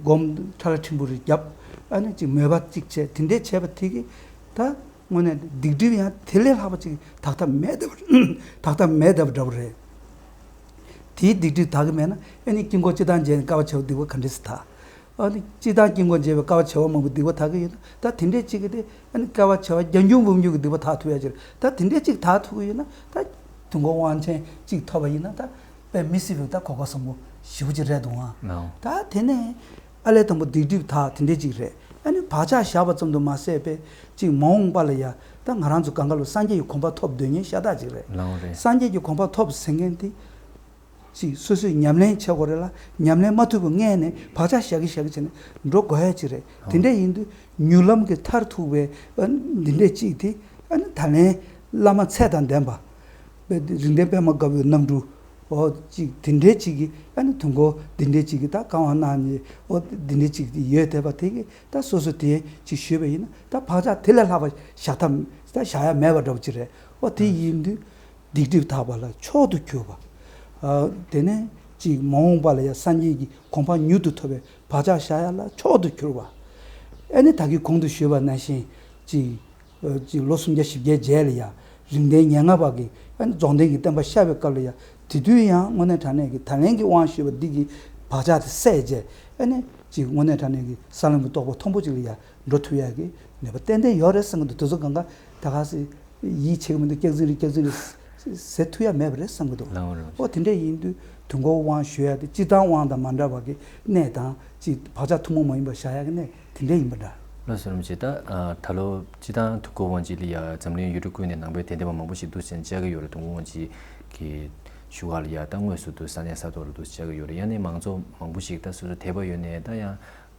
སྒོམ་ཁྲ་ལ་ཕྲན་བུ་རེ་བརྒྱབ། ཨ་ནི་ཅིག་མོས་པ་གཅིག་བྱས། དེ་འདྲའི་བྱས་པ་དེ་གིས་ད། དངོས་གནས་སྡིག་སྒྲིབ་ཡང་དེ་ལས་ལྷག་པ་ཅིག་དག་ཐབས་མེད་བསྡད་པ། དག་ཐབས་མེད་བསྡད་པ་འདྲ་པོ་རེད། དེའི་སྡིག་སྒྲིབ་དག་གི་མེད་ན་ཨ་ནི་དཀྱིལ་འཁོར་སྤྱིར་བཏང་མཇལ་ནས་དཀའ་བ་ཆེ་བ་སྡིག་པ་ག་འདྲ་སེ་དག་ཨ་ནི་སྤྱིར་བཏང་དཀྱིལ་འཁོར་མཇལ་བའི་དཀའ་བ་ཆེ་བ་མང་པོ་སྡིག་པ་དག་གི་ཡོད་ན། ད་དེ་འདྲས་ཅིག་གི་དེ་ཨ་ནི་དཀའ་བ་ཆེ་བ་བརྒྱ་འགྱུར་འབུམ་འགྱུར་གྱི་སྡིག་པ་དག་ཐུབ་ཡ་ཅིག་རེད། ད་དེ་འདྲས་ཅིག་དག་ཐུབ་ཀྱི་ཡོད་ན་ད་དུས་འཁོར་དབང་ཆེན་ཅིག་ཐོབ་པ་ཡིན་ན་ད་དཔེ་མི་སྲིད་པའི་ད་གོ་སྐབས་བཟང་པོ་ཞེ་པོ་ཅིག་རེད་འདུག་ཨང་། ལའོ། ད་དེ་ནས། ཨ་ལས་དང་པོ་སྡིག་སྒྲིབ་དག་དེ་འདྲས་ཅིག་རེད། ཨ་ནི་བག་ཆགས་བཞག་པ་ཙམ་དུ་མ་ཟད་པའི་ཅིག་མ་འོངས་པ་ལ་ཡ་ད་ང་རང་ཚོ་གང་ག་ལོ་སངས་རྒྱས་ཀྱི་གོ་འཕང་ཐོབ་འདོད་མཁན་ཤ་སྟག་ཅིག་རེད། ལའོ་རེད། སངས་རྒྱས་ཀྱི་གོ་འཕང་ཐོབ་ཟེར་མཁན་དེ་ཅིག་སོ་སོས་ཉམས་ལེན་བྱེད་དགོས་རེད་ལ། ཉམས་ལེན་མ་ཐུབ་པའི་སྔས་ནས་བག་ཆགས་བཞག་གི་བཞག་གི་བྱས་ནས་འགྲོ་དགོས་ཡ་ཅིག་རེད། དེ་འདྲས་ཡིན་དུས་མྱུར་ལམ་གྱི་མཐར་ཐུག་པའི་ཨ་འདི་འདྲས་ཅིག་དེ་ཨ་ནི་ད་ལན་བླ་མ་ཚད་དང་ལྡན་པ། རིགས་ལྡན་པདྨ་དཀར་པོའི་རྣམ་སྤྲུལ། འོ་ཅིག་དེ་འདྲའི་ཅིག་གིས་ཨ་ནི་དུས་འཁོར་འདི་འདྲའི་ཅིག་གིས་ད་བཀའ་དབང་གནང་ནས། འོ་འདི་འདྲའི་ཅིག་ཡོད་བསྡད་པ་དེ་གིས་ད་སོ་སོ་དེ་ཅིག་ཞུས་པ་ཡིན་ན་ད་བག་ཆགས་དེ་ལས་ལྷག་པ་བཞག་ཐབས་ད་བཞག་ཡ་མེད་པ་འདྲ་པོ་ཅིག་རེད། འོ་དེ་ཡིན་དུས་སྡིག་སྒྲིབ་དག་པ་ལ་མཆོག་ཏུ་གྱུར་པ། ཨ་དེ་ནས་ཅིག་མ་འོངས་པ་ལ་ཡང་སངས་རྒྱས་ཀྱི་གོ་འཕང་མྱུར་དུ་ཐོབ་པའི་བག་ཆགས་བཞག་ཡ་ལ་མཆོག་ཏུ་གྱུར་པ། ཨ་ནི་ད་གིན་གོང་དུ་ཞུས་པ་ནང་བཞིན་ཅིག་ཅིག་ལོ་སུམ་བརྒྱ་བཞི་བརྒྱའི་རྗེས་ལ་ཡ་རིགས་ལྡན་ཉེར་ལྔ་པ་གིས་ཨ་ནི་རྫོགས་ལྡན་གྱི་བསྟན་པ་ཤར་བའི་སྐབས་ལ་ཡ། དེ་དུས་ཡང་དངོས་གནས་དྲང་གནས་ཀྱི་ད་ལན་གྱི་དབང་ཞུས་པ་འདི་གི་བག་ཆགས་དེ་བསལ་བྱས། ཨ་ནི་ཅིག་དངོས་གནས་དྲང་གནས་ཀྱི་ས་ལམ་གྱི་རྟོགས་པ་མཐོན་པོ་ཅིག་ལ་ཡ་འགྲོ་ཐུབ་ཡ་གི་ནུས་པ་ཏན་ཏན་ཡོད་རེད་བསམ་གྱི་འདུག་དེ་ཚོ་གང་ག་ད་ག་སེ་ཡིད་ཆེས་ཀྱི་མི་འདུག་སྐྱག་རྫུན་རེད། སྐྱག་རྫུན་རེད་ཟེར་ཐུབ་ཡ་མེད་པ་རེད་བསམ་གྱི་འདུག་ལའོ་རེད། ཨོ་དེ་འདྲ་ཡིན་དུས་དུས་འཁོར་དབང་ཞུ་ཡ་དེ་སྤྱིར་བཏང་དབང་དང་མ་འདྲ་བ་གི་གནས་དང་ཅིག་བག་ཆགས་ཐུན་མོང་མ་ཡིན་པ་བཞག་ཡ་གི་གནས་དེ་འདྲ་ཡིན་པ་འདྲ། ལགས་སོ། རིན་པོ་ཆེ། ད་ཨ་ད་ལོ་སྤྱིར་བཏང་དུས་འཁོར་དབང་ཆེན་ལ་ཡ་འཛམ་གླིང་ཡུལ་གྲུ་ཀུན་ནས་ནང་པའི་དད་ལྡན་པ་མང་པོ་ཞིག་འདུག་ཟེར་ནས་བཅར་གྱི་ཡོད་རེད། དུས་འཁོར་དབང་ཆེན་གྱི་བཞུགས་སྒར་ལ་ཡ་ད་དངོས་སུ་འདུག་ས་གནས་ས་ཐོག་ལ་འདུག་བཅར་གྱི་ཡོད་རེད། ཡང་ན་མང་ཚོགས་མང་པོ་ཞིག་ད་སོ་སོ་དད་པ་ཡོད་ནས་ད་ཡང་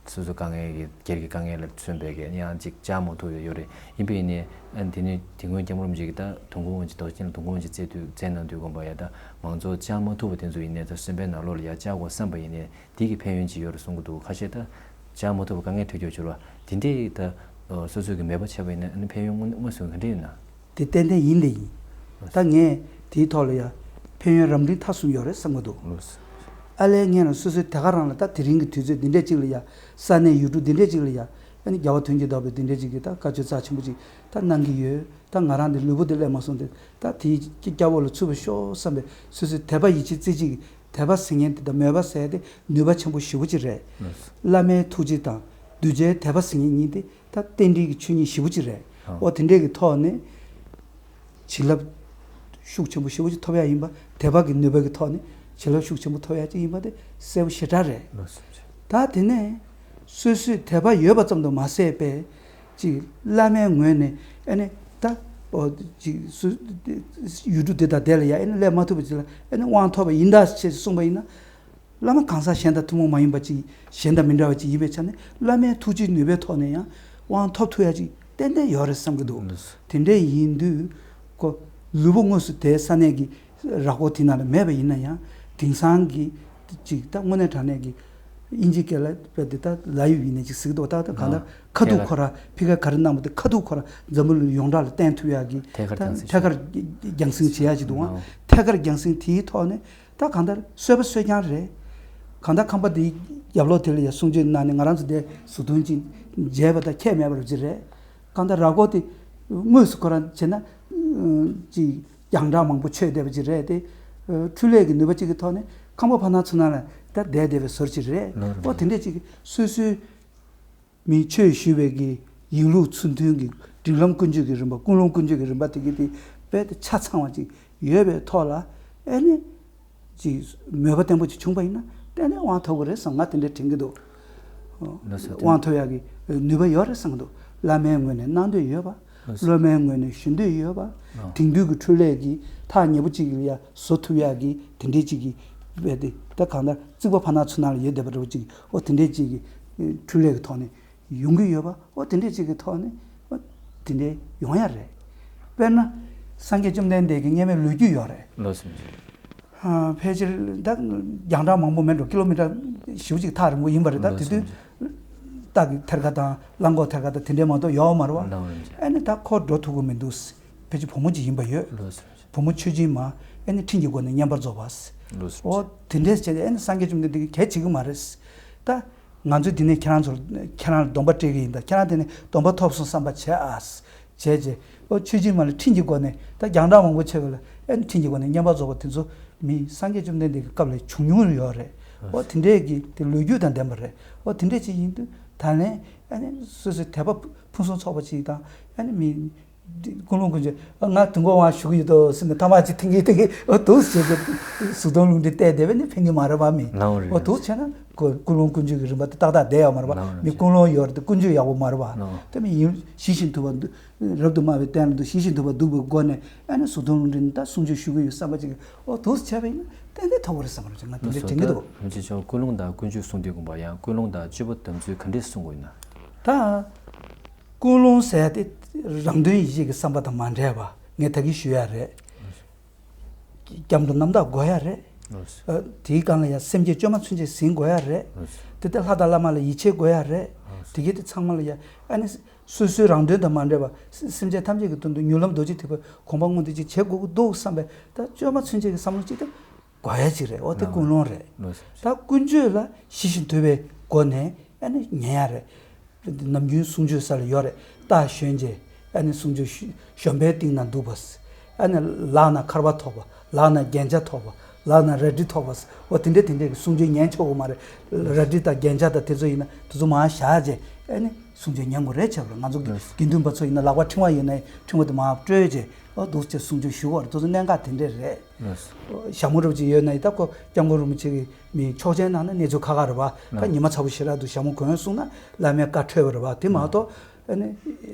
སོ་སོ་དཀའ་ངལ་གྱི་སྒེར་གྱི་དཀའ་ངལ་ལ་མཚོན་པའི་གི་ཡང་ཅིག་བཅར་མ་ཐུབ་ཡོད་རེད། ཡིན་པས་ནས་ཨ་དེ་ནས་དེ་སྔོན་སྐྱབས་མགོན་རིན་པོ་ཆེ་གིས་ད་དུས་འཁོར་དབང་ཆེན། རྡོ་རྗེ་འཆང་ལ་དུས་འཁོར་དབང་ཆེན་བསྩལ་དུས་བསྩལ་གནང་དུས་དགོངས་པ་ཡ་ད་མང་ཚོགས་བཅར་མ་ཐུབ་པ་དེ་ཚོ་ཡིན་ནས་ད་སེམས་པའི་ནང་ལོགས་ལ་ཡ་བཅར་དགོས་བསམ་པ་ཡིན་ནས་དེ་གི་ཕན་ཡོན་ཅིག་ཡོད་རེད་གསུང་གི་འདུག་ཁ་ཤས་ད་བཅར་མ་ཐུབ་པ་དཀའ་ངལ་འཕྲད་རྒྱུ་བྱུང་བ་དེ་འདྲས་ད་སོ་སོ་གི་མོས་པ་བྱས་པ་ཡིན་ན་ཨ་ནི་ཕན་ཡོན་དངོས་དངོས་སུ་ག་འདྲས་ཡོད་ན། དེ་ཏན་ཏན་ཡིན་དེ་ཡིན། ད་ངས་དེའི་ཐོག་ལ་ཡ་ཕན་ཡོན་རབ་འབྲིང་ཐ་གསུམ་ཡོད་རེད་བསམ་གྱི་འདུག་ལགས་སོ། ཨ་ལས་ངས་ན་སོ་སོའི་དེ་ག་རང་ལ་ད་དེ་རིང་གི་དུས་ཚོད་འདི་འདྲས་ཅིག་ལ་ཡ་ས་གནས་ཡུལ་གྲུ་འདི་འདྲས་ཅིག་ལ་ཡ་ཨ་ནི་རྒྱལ་བ་དོན་གྱི་བདག་པོས་འདི་འདྲས་ཅིག་གི་ད་བཀའ་ཆོས་རྩ་ཆེན་པོ་ཅིག་ད་གནང་གི་ཡོད། ད་ང་རང་འདི་ལུས་པོ་འདི་སླེབས་མ་སོང་སྟེ་ད་དེའི་སྐྱ་བོ་ལ་ཚུད་པ་ཤོག་བསམ་པའི་སོ་སོའི་དད་པ་ཡིད་ཆེས་རྩེ་གཅིག་གི་དད་པ་ཟེར་མཁན་དེ་དང་མོས་པ་ཟེར་དེ་ནུས་པ་ཆེན་པོ་ཞེ་པོ་ཅིག་རེད། ལགས་སོ། བླ་མའི་ཐུགས་རྗེ་དང་གདུལ་བྱའི་དད་པ་ཟེར་མཁན་གཉིས་དེ་ད་རྟེན་འབྲེལ་གྱི་ཆོས་ཉིད་ཞེ་པོ་ཅིག་རེད། ཨོ། ཨོ་དེ་འདྲས་ཀྱི་ཐོག་ནས་བྱིན་རླབས་ཤུགས་ཆེན་པོ་ཞེ་པོ་ཅིག་ཐོབ་ཡ་ཡིན་པ། དད་པ་གི་ནུས་པ་གི་ཐོག་ནས་བྱིན་རླབས་ཤུགས་ཆེན་པོ་ཐོབ་ཡ་ཅིག་ཡིན་པ་དེ་གསལ་པོ་ཞེ་དྲག་རེད། ལགས་སོ། ད་དེ་ནས་སོ་སོའི་དད་པ་ཡོད་པ་ཙམ་དུ་མ་ཟད་པའི་ཅིག་བླ་མའི་ངོས་ནས་ཨ་ནི་ད་ཨོ་ཅིག་སུ་ཡུལ་གྲུ་འདི་དང་དེ་ལ་ཡ་ཨ་ནི་སླེབས་མ་ཐུབ་པ་ཅིག་ལ་ཨ་ནི་དབང་ཐོབ་པ་ཡིན་ད་ཅེས་གསུངས་པ་ཡིན་ན། བླ་མ་གང་ཟག་གཞན་དང་ཐུན་མོང་མ་ཡིན་པ་ཅིག་གཞན་དང་མི་འདྲ་བ་ཅིག་ཡིན་པའི་ཆ་ནས་བླ་མའི་ཐུགས་རྗེའི་ནུས་པའི་ཐོག་ནས་ཡང་དབང་ཐོབ་ཐུབ་ཡ་ཅིག་ཏན་ཏན་ཡོད་རེད་བསམ་གྱི་འདུག་ལགས་སོ། དེ་འདྲ་ཡིན་དུས་ཁོ་ལུས་པོ་དངོས་སུ་དེ་ས་གནས་ཀྱི་ར་སྐོར་དེ་ནང་ལ་མེད་པ་ཡིན་ན་ཡང་དེང་སང་གི་ཅིག་ད་དངོས་གནས་དྲང་གནས་ཀྱི་དབྱིན་ཇི་སྐད་ལ་དཔེ་དེ་ད་ལའིབ་ཡིན་ནས་ཅིག་ཟེར་གྱི་འདུག་ད་ད་གང་ལྟར་ཨ་ཁ་ཐུག་ཁོ་ར་ཕི་ཁ་ག་རེ་གནང་བ་དེ་ཁ་ཐུག་ཁོ་ར་འཛམ་བུ་གླིང་ཡོངས་གྲགས་ལ་བསྟན་ཐུབ་ཡ་གི་ཐད་ཀར་ད་རྒྱང་སྲིང་ཐད་ཀར་རྒྱང་སྲིང་བྱེད་ཡ་ཅིག་འདུག་ཨང་། ཨ་ཐད་ཀར་རྒྱང་སྲིང་དེའི་ཐོག་ནས། ད་གང་ལྟར་གསོད་པ་གསོད་རྐྱང་རེད། གང་ལྟར་ཁང་པ་འདིའི་རྒྱབ་ལོགས་དེ་ལ་ཡ་གསུང་ཆོས་གནང་ནས་ང་རང་ཚོ་འདིར་བཟོ་ཐུང་ཅིག་མཇལ་བ་དང་ཁྱད་མེད་པ་རུ་ཅིག་རེད། གང་ལྟར་ར་སྐོར་དེ་དངོས་སུ་ཁོ་རང་བྱས་ན་ཅིག་རྒྱང་གྲགས་མང་པོ་ཆོད་བསྡད་པ་ཅིག་རེད་དེ། འཕྲུལ་ལས་ཀྱི་ནུས་པ་ཅིག་གི་ཐོག་ནས་ཁང་པ་ཕར་ནང་ཚུར་ནང་ལ་ད་བསྡད་བསྡད་པའི་བཟོ་ཅིག་རེད། ལགས་རེད། ཨོ་དེ་འདྲས་ཅིག་སོ་སོའི་མི་ཆོས་ཞུ་བའི་གི་ཡིན་ལུགས་ཚུལ་མཐུན་གྱི་སྒྲིག་ལམ་ཀུན་སྤྱོད་ཀྱི་རིམ་པ། ཀུན་སློང་ཀུན་སྤྱོད་ཀྱི་རིམ་པ་དེ་གི་དེ་རྦད་དེ་ཆ་ཚང་བ་ཅིག་ཡོད་པའི་ཐོག་ལ་ཨེ་ནི་ཅིག་མོས་པ་བརྟན་པོ་ཅིག་བྱུང་པ་ཡིན་ན་ཏན་ཏན་དབང་ཐོབ་ཀྱི་རེད་བསམ། ང་དེ་འདྲས་དྲན་གྱི་འདུག། ལགས་སོ། དབང་ཐོབ་ཡག་གི་ནུས་པ་ཡོད་རེད་བསམ་གྱི་འདུག། བླ་མའི་ངོས་ནས་གནང་འདོད་ཡོད་པ། ལགས་སོ། སློབ་མའི་ངོས་ནས་ཞུ་འདོད་ཡོད་པ། ལགས། དེང་དུས་ཀྱི་འཕྲུལ་ལས་ཀྱི་ཐག་ཉེ་པོ་ཅིག་ལ་ཡ་བཟོ་ཐུབ་ཡག་གི་དེ་འདྲས་ཅིག་གི་རྦད་དེ་ད་གང་ལྟར་རྩིག་པ་ཕར་ནང་ཚུར་ནང་ལ་ཡོད་བསྡད་པ་འདྲ་བོ་ཅིག། ཨོ་དེ་འདྲས་ཅིག་གི་འཕྲུལ་ལས་ཀྱི་ཐོག་ནས་ཡོང་གི་ཡོད་པ། ཨོ་དེ་འདྲས་ཅིག་གི་ཐོག་ནས་ཨོ་དེ་འདྲས་ཡོང་ཡ་རེད། དཔེར་ན་སངས་རྒྱས་བཅོམ་ལྡན་འདས་ཀྱི་སྔས་མའི་ལོ་རྒྱུས་ཡོད་རེད། ལགས་སོ། ཨ་ཕལ་ཆེར་ད་རྒྱང་གྲགས་མང་པོ་མེད་འགྲོ། ཀི་ལོ་མི་ཊར་ཞེ་པོ་ཅིག་ཐག་རིང་པོ་ཡིན་པ་རེད། ད་ལགས་སོ། དེ་དུས་སྟག་གི་ཐེར་ཀ་དང་གླང་གོག་ཐེར་ཀ་དང་དེ་འདྲས་མ་གཏོགས་ཡོད་མ་རེད་བ། ལགས་སོ། ཨ་ནི་ད་ཁོ་འགྲོ་ཐུབ་ཀྱི་མི་འདུག། ཕལ་ཆེར་བུ་མོ་ཅིག་ཡིན་པ་ཡོད། ལགས་སོ། བུ་མོ་ཆོས་སྦྱིན་མ་ཨ་ནི་ཁྲིམས་ཀྱི་སྒོ་ནས་བསྙེན་པར་རྫོགས་པ། ལགས་སོ། ཨོ་དེ་འདྲས་བྱས་ཏེ་ཨ་ནི་སངས་རྒྱས་བཅོམ་ལྡན་འདས་ཀྱིས་གལ་བྱེད་ཀྱི་མ་རེད། ད། ང་ཚོས་འདི་ནས་ཁྱེད་རང་ཚོར་ཁྱེད་རང་ལ་སྡོམ་པ་སྤྲད་ཀྱི་ཡིན། ད་ཁྱེད་རང་དེ་ནས་སྡོམ་པ་ཐོབ་སོང་བསམ་པ་བྱས་ཨ། བྱས་རྗེས་ཨོ་ཆོས་སྦྱིན་མ་ལ་ཁྲིམས་ཀྱི་སྒོ་ནས་ད་རྒྱང་གྲགས་མང་པོ་ཆེ་བ་ལ་ཨེ་ནི་ཁྲིམས་ཀྱི་སྒོ་ནས་བསྙེན་པར་རྫོགས་པ་དེ་ཚོ་མི་སངས་རྒྱས་བཅོམ་ལྡན་འདས་ཀྱི་སྐབས་ལ་བྱུང་མྱོང་ཡོད་རེད། ཨོ་དེ་འདྲས་ཀྱི་དེ་ལོ་རྒྱུས་དང་ལྡན་པ་རེད། ཨོ་དེ་འདྲས་ཅིག་ཡིན་དུས་ད་ལན་ཨེ་ནི་སོ་སོའི་དད་པ་ཕུན་སུམ་ཚོགས་པ་ཅིག་དང་ཨེ་ནི་མི། འདི་ཀུན་སློང་ཀུན་སྤྱོད། ཨ་ང་དུས་འཁོར་དབང་ཞུ་གི་ཡོད་དོ་ཟེར་ནས་ཐ་མག་ཅིག་འཐེན་གི་འཐེན་གི། ཨོ་འདུག་སེ་བྱས་ཏེ་གཟུགས་མཐོང་རླུང་མཁྲིས་བལྟས་བསྡད་པས་ནི་ཕན་གི་མ་རེད་པ་མི། ལགས་འོང་རེད། ཨོ་འདུག་བྱས་ན་ཀུ་ཀུན་སློང་ཀུན་སྤྱོད་ཀྱི་རིམ་པ་དེ་ཏག་ཏག་བསྡད་ཡོད་མ་རེད་པ། ལགས་འོང་མི་རེད། ཀུན་སློང་ཡོད་རེད་དེ་ཀུན་སྤྱོད་ཡག་པོ་མ་རེད་པ། ལགས་འོང་། དེ་མི་ཡིན་ཞི་ཞིང་དུལ་བ་འདུག། རབ་ཏུ་དམའ་བའི་སྟན་ལ་འདུག། ཞི་ཞིང་དུལ་བ་འདུག་པའི་སྒོ་ནས་ཨ་ནི་གཟུགས་མཐོང་རླུང་མཁྲིས་ནི་ད་སྲུང་སྐྱོབ་ཞུ་གི་ཡོད་བསམ་པ་ཅིག་གིས་ཨོ་འདུག་སེ་བྱས་པ་ཡིན་ན་ཏན་ཏན་ཐོབ་ཀྱི་རེད་བསམ་པ་རེད། ང་དེ་འདྲ་དྲན་གི་འདུག། རིན་པོ་ཆེ་མཆོག་ཀུན་སློང་དང་ཀུན་སྤྱོད་གསུང་དུས་དགོངས་པ་ཡང་ཀུན་སློང་དང་སྤྱོད་པ་དམ་ཚུལ་ག་འདྲས་གསུང་དགོས་ཡིན་ན། ད། ཀུན་སློང་ཟེར་ཡ་དེ་རང་དོན་ཡིད་བྱེད་ཀྱི་བསམ་པ་དང་མ་འདྲེས་པ་ངས་ད་གིན་ཞུ་ཡ་རེད། སྐྱབས་འགྲོ་རྣམ་དག་དགོས་ཡ་རེད། ཨ་དེའི་སྒང་ལ་ཡ་སེམས་བསྐྱེད་བཅོས་མ་ཚུན་ཆད་ཟིན་དགོས་ཡ་རེད། དེ་ལྟར་ལྷ་དང་བླ་མ་ལ་ཡིད་ཆེས་དགོས་ཡ་རེད། དེ་གི་དེ་ཚང་མ་ལ་ཡ་ཨ་ནི་སོ་སོའི་རང་དོན་དང་མ་འདྲེས་པ་སེམས་ཅན་ཐམས་ཅད་ཀྱི་དོན་དུ་མྱུར་ལམ་རྡོ་རྗེ་ཐེག་པའི་གོ་འཕང་མངོན་དུ་ཅིག་བྱེད་དགོས་ཀྱི་འདུག་བསམ་པའི་ད་བཅོས་མ་ཚུན་ཆད་ཀྱི་བསམ་བློ་ཅིག་ད། དགོས་ཡ་ཅིག་རེད། ཨོ་དེ་ལགས། ཀུན་སློང་རེད། ལགས་སོ། ད་ཀུན་སྤྱོད་ལ་ཞི་ཞིང་དུལ་བའི་སྒོ་ནས་ཨ་ནི་ཉན་ཡ་རེད། ནམ་རྒྱུན་གསུང་ཆོས་ས་ལ་ཡོད་རེད། རྟ་ཞོན་རྗེས་ཨ་ནི་གསུང་ཆོས་ཞུ་གཞོན་པའི་སྟེང་ན་འདུག་པ། ཨ་ནི་ལག་ན་ཁར་པ་ཐོགས་པ། ལག་ན་རྒྱན་ཆ་ཐོགས་པ། ལག་ན་རལ་གྲི་ཐོགས་པ། ཨོ་དེ་འདྲས་དེ་འདྲས་ཀྱི་གསུང་ཆོས་ཉན་ཆོག་གི་མ་རེད། རལ་གྲི་དང་རྒྱན་ཆ་དང་དེ་ཚོ་ཡིན་ན་དེ་ཚོ་མར་བཞག་རྗེས་ཨ་ནི་གསུང་ཆོས་ཉན་དགོས་རེད་བྱས་པ་རེད། ང་ཚོ་ལགས། དགེ་འདུན་པ་ཚོ་ཡིན་ན་ལག་པ་ཕྲེང་བ་ཡོད་ན་ཕྲེང་བ་དེ་མར་བཀྲོལ་རྗེས་ཨོ་འདུག་སེ་གསུང་ཆོས་ཞུ་དགོས་རེད། དེ་ཚོ་གནད་འགག་དེ་འདྲས་རེད། ལགས། ཞྭ་མོ་རུ་ཅིག་ཡོད་ན་ཡི་ད་ཁོ་སྐྱབས་མགོན་རིན་པོ་ཆེ་གི་མི་ཆོག་མཆན་ནང་ན་གནས་ཚུལ་ཁ་ཁ་རེད་པ། ད་ལགས། ཉི་མ་ཚ་པོ་ཞེ་དྲག་འདུག། ཞྭ་མོ་གོན་སོང་ན་བླ་མའི་བཀའ་འཁྲོལ་བ་རེད་པ། དེ་མ་གཏོགས་ཨ་ནི་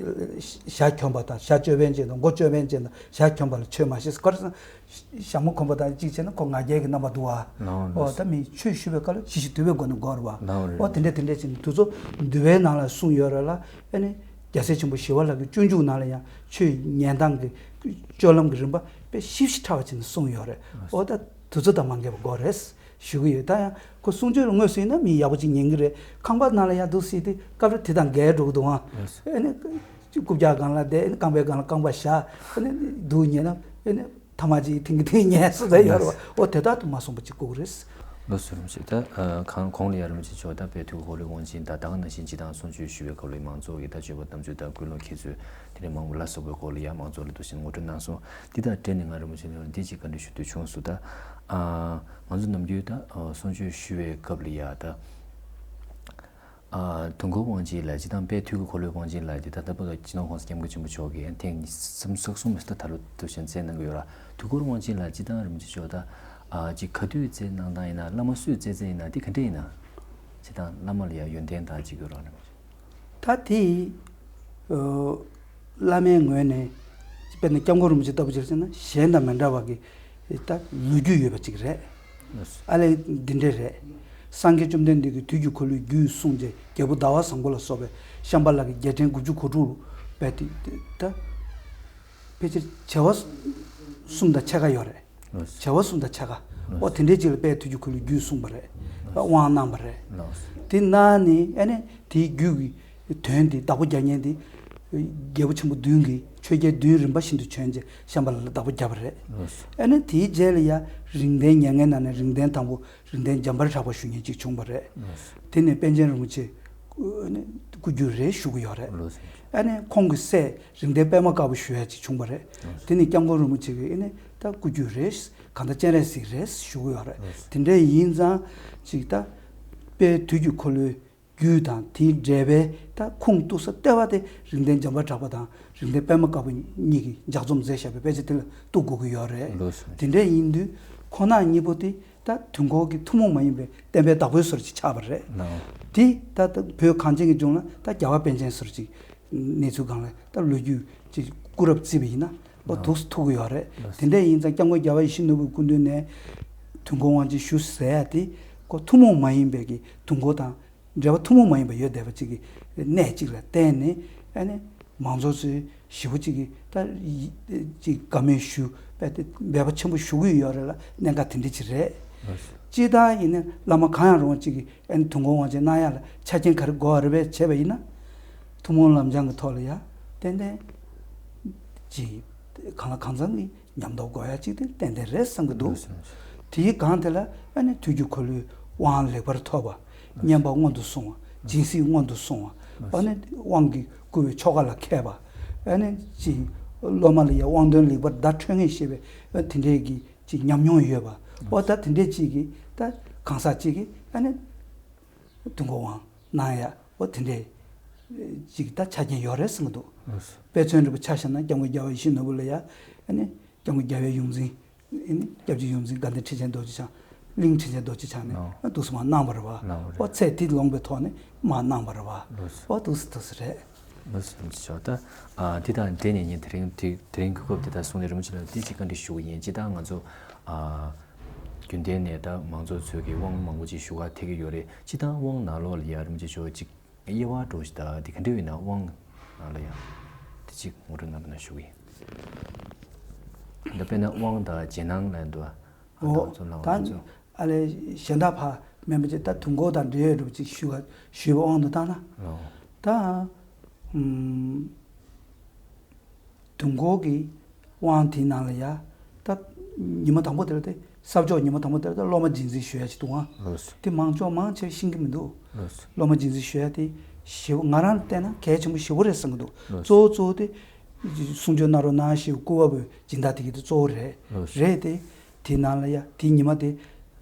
ཞྭ་གྱོན་པ་དང་ཞྭ་ཅོད་པན་ཅན་དང་མགོ་ཅོད་པན་ཅན་དང་ཞྭ་གྱོན་པ་ལ་ཆོས་མ་བཤད་ཟེར། ག་རེ་ཟེར་ན་ཞྭ་མོ་གོན་པ་དང་གཅིག་བྱས་ན་ཁོ་ང་རྒྱལ་གྱི་རྣམ་པ་འདུག་པ། ལགས་འོང་། ཨོ་ད་མི་ཆོས་ཞུ་བའི་སྐབས་ལ་ཞི་ཞིང་དུལ་བའི་སྒོ་ནས་དགོས་རེད་པ། ལགས་འོང་། ཨོ་དེ་འདྲས་དེ་འདྲས་བྱས་ནས་དེ་ཚོ་འདུལ་བའི་ནང་ལ་གསུངས་ཡོད་རེད་ལ། ཨ་ནི་རྒྱལ་སྲས་ཆེན་པོ་ཞི་བ་ལྷ་གི་སྤྱོད་འཇུག་ནང་ལ་ཡང་ཆོས་ཉན་སྟངས་ཀྱི་སྤྱོད་ལམ་གྱི་རིམ་པ་དཔེ་ཞིབ་ཞིབ་ཕྲ་བ་བྱས་ནས་གསུངས་ཡོད་རེད། ཨོ་ད་དེ་ཚོ་དང་མ་འགལ་བ་དགོས་རེད་ཞུ་གི་ཡོད། ད་ཡང་ཁོ་གསུང་ཆོས་ལ་དངོས་སུ་ཡིན་ན་མི་ཡག་པོ་ཅིག་ཉན་གི་རེད། ཁང་པ་ནང་ལ་ཡང་འདུག་སེ་དེ་སྐབས་རེ་དེ་དང་འགལ་འགྲོ་གི་འདུག་ཨང་། ཨ་ནི་རྐུབ་བཀྱག་སྒང་ལ་བསྡད། ཨ་ནི་རྐང་པའི་སྒང་ལ་རྐང་པ་བཞག། ཨ་ནི་འདུག་ཉན་ན་ཨ་ནི། ཐ་མག་ཅིག་ཐིང་གི་ཐིང་ཉན་སྲིད་ད་ཡོད་རེད་པ། ཨོ་དེ་དག་ཏུ་མ་སོང་པ་ཅིག་དགོས་ཀྱི་རེད། ལགས་སོ། རིན་པོ་ཆེ། ད་ཨ་གང་གོང་ལ་ཡ་རིན་པོ་ཆེ་མཆོག་ད་དཔལ་ཐུགས་ཀྱི་འཁོར་ལོའི་དབང་ཆེན་དང་ད་ག་ནང་བཞིན་སྤྱིར་བཏང་གསུང་ཆོས་ཞུ་བའི་སྐབས་ལ་མང་ཚོགས་ཀྱི་ད་སྤྱོད་པ་དམ་ཚུལ་དང་ཀུན་སློང་འཁྱེར་ཚུལ་དེ་འདྲ་མང་པོ་ལ་སོགས་པའི་སྐོར་ལ་ཡ་མང་ཚོགས་ལ་འདུག་བཞིན་ངོ་སྤྲོད་གནང་སོང་། འདི་དང་འབྲེལ་ནས་ང་རིན་པོ་ཆེ་ལ་འདི་གཅིག་བཀའ་འདྲི་ཞུ་འདོད་བྱུང་སོང་། ད་ཨ་ང་ཚོ་ནམ་རྒྱུན་ད་ཨ་གསུང་ཆོས་ཞུ་བའི་སྐབས་ལ་ཡ་ད། ཨ་དུས་འཁོར་དབང་ཆེན་ལ་སྤྱིར་བཏང་དཔལ་ཐུགས་ཀྱི་འཁོར་ལོའི་དབང་ཆེན་ལ་དེ་ད་ལྟ་བར་དུ་སྤྱི་ནོར་༸གོང་ས་༸སྐྱབས་མགོན་ཆེན་པོ་མཆོག་གིས་ཐེངས་ཉི་ཤུ་རྩ་གསུམ་མ་ཟད་ད་ལོ་དུ་ཞེན་མཛད་གནང་གི་ཡོད་ར། དུས་འཁོར་དབང་ཆེན་ལ་སྤྱིར་བཏང་རིན་པོ་ཆེ་མཆོག་ད་ཨ་ཅིག་ག་དུས་མཛད་གནང་སྟངས་ཡིན་ན་བླ་མ་སུས་མཛད་མཛད་ཡིན་ན་དེ་ག་འདྲས་ཡིན་ན། སྤྱིར་བཏང་བླ་མ་ལ་ཡང་ཡོན་ཏན་དང་ཅིག་ཡོད་ར་ནི། ད་དེ་ཨ་བླ་མའི་ངོས་ནས་དཔེར་ན་༸སྐྱབས་མགོན་རིན་པོ་ཆེ་ལྟ་བུ་ཅིག་ཟེར་ན་གཞན་དང་མི་འདྲ་བ་གི་ད་ལོ་རྒྱུས་ཡོད་པ་ཅིག་རེད། ཨ་ལས་འདི་འདྲས་རེད། སངས་རྒྱས་བཅོམ་ལྡན་འདས་ཀྱིས་དུས་ཀྱི་འཁོར་ལོའི་རྒྱུད་གསུངས་རྗེས་རྒྱལ་པོ་ཟླ་བ་བཟང་པོ་ལ་སོགས་པའི་ཤམྦྷ་ལ་གི་རྒྱལ་ཕྲན་དགུ་བཅུ་གོ་དྲུག་པས་དེ་ད་ཕལ་ཆེར་བྱེ་བ་གསུམ་དང་ཕྱེད་ཀ་ཡོད་རེད། བྱེ་བ་གསུམ་དང་ཕྱེད་ཀ། ཨོ་དེ་འདྲའི་ཅིག་ལ་དཔལ་ཐུགས་ཀྱི་འཁོར་ལོའི་རྒྱུད་གསུངས་པ་རེད། དབང་གནང་བ་རེད། དེ་གནང་ནས་ཨ་ནི་དེའི་རྒྱུད་ཀྱི་དོན་དེ་བདག་པོ་རྒྱག་མཁན་དེ་ རྒྱལ་པོ་ཆེན་པོ་བདུན་གྱིས་ཆོས་རྒྱལ་བདུན་རིམ་པ་བཞིན་དུ་བྱོན་རྗེས་ཤམྦྷ་ལ་ལ་བདག་པོ་བརྒྱབ་པ་རེད། ལགས་སོ། ཨ་ནི་དེའི་རྗེས་ལ་ཡ་རིགས་ལྡན་མྱ་ངན་ནང་ནས་རིགས་ལྡན་དང་པོ་རིགས་ལྡན་འཇམ་དཔལ་གྲགས་པ་ཞུ་མཁན་ཅིག་བྱུང་བ་རེད། ལགས་སོ། དེ་ནས་པཎ་ཆེན་རིན་པོ་ཆེ་ཨ་ནི་སྐུ་རྒྱུད་རེད་ཞུ་གི་ཡོད་རེད། ལགས་སོ། ཨ་ནི་ཁོང་གི་སྲས་རིགས་ལྡན་པདྨ་དཀར་པོ་ཞུ་ཡ་ཅིག་བྱུང་བ་རེད། ལགས་སོ། དེ་ནས་སྐྱབས་མགོན་རིན་པོ་ཆེ་གིས་ཨ་ནི་ད་སྐུ་རྒྱུད་རེད། གང་ལྟར་སྤྱན་རས་གཟིགས་རེད་ཞུ་གི་ཡོད་རེད། ལགས་སོ། དེ་འདྲ་ཡིན་ཙང་ཅིག་ད་དཔལ་དུས་ཀྱི་འཁོར་ལོའི་རྒྱུད་དང་དེའི་འགྲེལ་པའི་ད་ཁུངས་གཏུགས་ས་ལྟེ་བ་དེ་རིགས་ལྡན་འཇམ་དཔལ་གྲགས་པ་དང་རིགས་ལྡན་པདྨ་དཀར་པོ་གཉིས་ཀྱིས་ལྗགས་རྩོམ་མཛད་བཞག་པའི་དཔེ་ཆ་དེ་ལ་གཏུགས་དགོས་ཀྱི་ཡོད་རེད། ལགས་སོ། དེ་འདྲ་ཡིན་དུས་ཁོང་རྣམ་གཉིས་པོ་དེ་ད་དུས་འཁོར་གྱི་ཐུན་མོང་མ་ཡིན་པའི་བསྟན་པའི་བདག་པོའི་བཟོ་འདྲ་ཅིག་ཆགས་པ་རེད། ལགས། དེ་ད་ད་བོད་གངས་ཅན་གྱི་ལྗོངས་ལ་ད་རྒྱལ་བ་པཎ་ཆེན་བཟོ་འདྲ་ཅིག་གནས་ཚུལ་སྒང་ལ་ད་ལོ་རྒྱུས་ཅིག་སྐུ་རབས་བརྩིས་པ་ཡིན་ན་ཨོ་ལགས། འདུག་སེ་ཐུག་གི་ཡོད་རེད། ལགས། དེ་འདྲ་ཡིན་ཙང་སྐྱབས་མགོན་རྒྱལ་བ་ཡིད་བཞིན་ནོར་བུའི་སྐུ་མདུན་ནས་དུས་འཁོར་དབང་ཆེན་ཞུ་ཟེར་ཡ་དེ་ཁོ་ཐུན་མོང་མ་ཡིན་པའི་གི་དུས་འཁོར་དང་འབྲེལ་བ་ཐུན་མོང་མ་ཡིན་པ་ཡོད་བསྡད་པ་ཅིག་གི་གནད་ཅིག་ལ་བརྟེན་ནས་ཨ་ནི་མང་ཚོགས་ཚོས་ཞེ་པོ་ཅིག་གི་ད་ཡི་ཅིག་དགའ་མོས་ཞུ་བས་ཏེ་འབད་པ་ཆེན་པོ་ཞུ་གི་ཡོད་རེད་ལ་གནད་འགག་དེ་འདྲ་ཅིག་རེད། ལགས་སོ། སྤྱིར་བཏང་ཡིན་ན་བླ་མ་གང་ཡང་རུང་བ་ཅིག་གིས་ཨ་ནི་དུས་འཁོར་དབང་ཆེན་གནང་ཡ་ལ་ཆ་རྐྱེན་ག་རེ་དགོས་པ་རེད་པས་བྱས་པ་ཡིན་ན། ཐུན་མོང་ལམ་སྦྱང་གི་ཐོག་ལ་ཡ་ཏན་ཏན་ཅིག་གང་ལ་གང་འཚམ་གྱི་ཉམས་རྟོགས་དགོས་ཡ་ཅིག་དེ་ཏན་ཏན་རེད་བསམ་གྱི་འདུག། ལགས་སོ། དེའི་སྒང་དེ་ལ་ཨ་ནི་དུས་ཀྱི་འཁོར་ལོའི་དབང་ལེགས་པར་ཐོབ་པ། བསྙེན་པ་སྔོན་དུ་སོང་བ། སྦྱིན་སྲེག་སྔོན་དུ་སོང་བ། ཨ་ནི་དབང་གི་བསྐུར་བའི་ཆོ་ག་ལ་མཁས་པ། ཨ་ནི་ཅིག་སློབ་མ་ལ་ཡ་དབང་དོན་ལེགས་པར་བརྡ་འཕྲོད་མཁན་ཞེས་པའི་ཨ་དེ་འདྲའི་གི་ཅིག་ཉམས་མྱོང་ཡོད་པ། ཨོ་ད་དེ་འདྲས་ཅིག་གིས་ད་གང་ཟག་ཅིག་གིས་ཨ་ནི་དུས་འཁོར་དབང་གནང་ཡ་ཨོ་དེ་འདྲས་ཅིག་ད་ཆ་རྐྱེན་ཡོད་རེད་བསམ་གྱི་འདུག། ལགས་སོ། དཔེ་མཚོན་འདྲ་པོ་ཆ་བཞག་ན་སྐྱབས་མགོན་རྒྱལ་བ་ཡིད་བཞིན་ནོར་བུ་ལ་ཡ་ཨ་ནི་སྐྱབས་མགོན་རྒྱལ་བའི་ཡོངས་འཛིན་ཨ་ནི་སྐྱབས་རྗེ་ཡོངས་འཛིན་དགའ་ལྡན་ཁྲི་ཆེན་རྡོ་རྗེ་འཆང་གླིང་ཁྲི་ཆེན་རྡོ་རྗེ་འཆང་ནས་ཨ་འདུག་སེ་མར་གནང་བ་རེད་བ། གནང་བ་རེད། ཨོ་ཚད་དེ་ལོངས་པའི་ཐོག་ནས་མར་གནང་བ་རེད་བ། ལགས་སོ། ཨོ་འདུག་སེ་འདུག་སེ་རེད། ལགས་སོ། ཞོག་ད། ཨ་དེ་དང་འབྲེལ་ནས་ངས་དེ་རིང་དེ་དེ་རིང་གི་སྐབས་དེ་དག་སོང་ནས་རིན་པོ་ཆེ་ལ་དེ་ཅིག་བཀའ་འདྲི་ཞུ་གི་ཡིན། སྤྱིར་བཏང་ང་ཚོ་ཨ་རྒྱུན་ལྡན་ནས་ད་མང་ཚོགས་ཚོས་ཀྱི་དབང་མང་པོ་ཅིག་ཞུ་ག་ཐེག་གི་ཡོད་རེད། སྤྱིར་བཏང་དབང་ནང་ལོགས་ལ་ཡ་རིན་པོ་ཆེ་ཞོག་ཅིག་དབྱེ་བ་འགྲོ་ཞིག་ད་དེ་ག་འདྲ་ཡོད་ན་དབང་ནང་ལ་ཡ་དེ་ཅིག་ངོ་སྤྲོད་གནང་བ་ན་ཞུ་གི་ཡིན། ད་དཔེར་ན་དབང་དང་རྗེས་གནང་ལ་འདུག་ཨ། ཨོ་ད་ཚོ་ལ་ད་ང་ཚོ། ཨ་ལས་གཞན་དག་ཕ་མེན་པ་ཅིག་ད་དུས་འཁོར་དང་འབྲེལ་ཡོད་འདྲ་པོ་ཅིག་ཞུས་པ་ཞུས་པ་དབང་དུ་བཏང་ན། ཨོ། ད་ཨུམ། དུས་འཁོར་གྱི་དབང་དེའི་ནང་ལ་ཡ་ད་ཉི་མ་དང་པོ་དེ་ལ་དེ་ས་ཕྱོགས་ཉི་མ་དང་པོ་དེ་ལ་ད་སློབ་མ་རྗེས་འཛིན་ཞུ་ཡ་ཅིག་འདུག་ཨང་། ལགས་སོ། དེ་མང་ཕྱོགས་མང་ཆེ་བ་ཤེས་ཀྱི་མི་འདུག། ལགས་སོ། སློབ་མ་རྗེས་འཛིན་ཞུ་ཡ་དེ་ཞེ་པོ་ང་རང་ལ་བལྟས་ན་གལ་ཆེན་པོ་ཞེ་པོ་རེད་བསམ་གྱི་འདུག། ལགས་སོ། གཙོ་བོ་གཙོ་བོ་དེ་གསུང་ཆོས་གནང་རོགས་གནང་ཞེས་སྐུ་བབས་སྦྱིན་བདག་དེ་གི་དེ་གཙོ་བོ་རེད། ལགས་སོ། རེད་དེ། དེའི་ནང་ལ་ཡ་དེའི་ཉི་མ་དེ་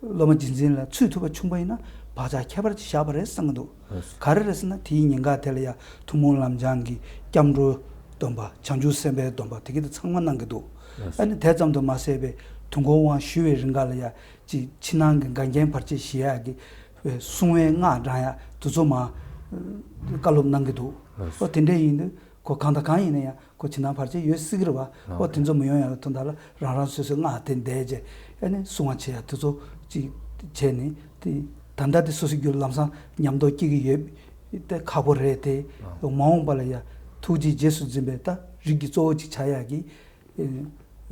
སློབ་མ་རྗེས་འཛིན་ལ་ཚུད་ཐུབ་པ་བྱུང་པ་ཡིན་ན་བག་ཆགས་ཁྱད་པར་ཅིག་བཞག་པ་རེད་བསམ་གྱི་འདུག། ལགས་སོ། ག་རེ་རེད་ཟེར་ན་དེའི་ཉིན་ག་དེ་ལ་ཡ་ཐུན་མོང་ལམ་སྦྱང་གི་སྐྱབས་འགྲོའི་སྡོམ་པ་བྱང་ཆུབ་སེམས་དཔའི་སྡོམ་པ་དེ་གི་དེ་ཚང་མ་གནང་གི་འདུག། ལགས་སོ། ཨ་ནི་དེ་ཙམ་དུ་མ་ཟད་པའི་དུས་འཁོར་དབང་ཞུ་བའི་རིང་ག་ལ་ཡ་ཅིག་ཕྱི་ནང་གི་འགལ་རྐྱེན་བར་ཆད་ཞི་ཡག་གི་སྲུང་བའི་སྔགས་བགྲང་ཡ་དེ་ཚོ་མ་བཀའ་སློབ་གནང་གི་འདུག། ལགས་སོ། ཨོ་དེ་འདྲ་ཡིན་དུས་ཁོ་གང་དང་གང་ཡིན་ན་ཡང་ཁོ་ཕྱི་ནང་བར་ཆད་ཡོད་སྲིད་ཀྱི་རེད་བ། ལགས། ཨོ་དེ་ཚོ་མི་ཡོང་ཡ་ལ་དོན་དག་ལ་རང་རང་སོ་སོའི་སྔགས་དེ་བཟླས་རྗེས་ཨ་ནི་སྲུང་བ་བྱེད་ཡ་དེ་ཚོ་ཅིག་བྱས་ནས་དེ་ད་ལྟ་དེ་སོ་སོའི་རྒྱུད་ལམ་སང་ཉམས་རྟོགས་སྐྱེ་གི་ཡོད་དེ་ཁག་པོ་རེད་དེ། ལགས། མ་འོངས་པ་ལ་ཡ་ཐུགས་རྗེ་རྗེས་སུ་འཛིན་པའི་ད་རིགས་ཀྱི་གཙོ་བོ་ཅིག་ཆགས་ཡ་གི་ཨ་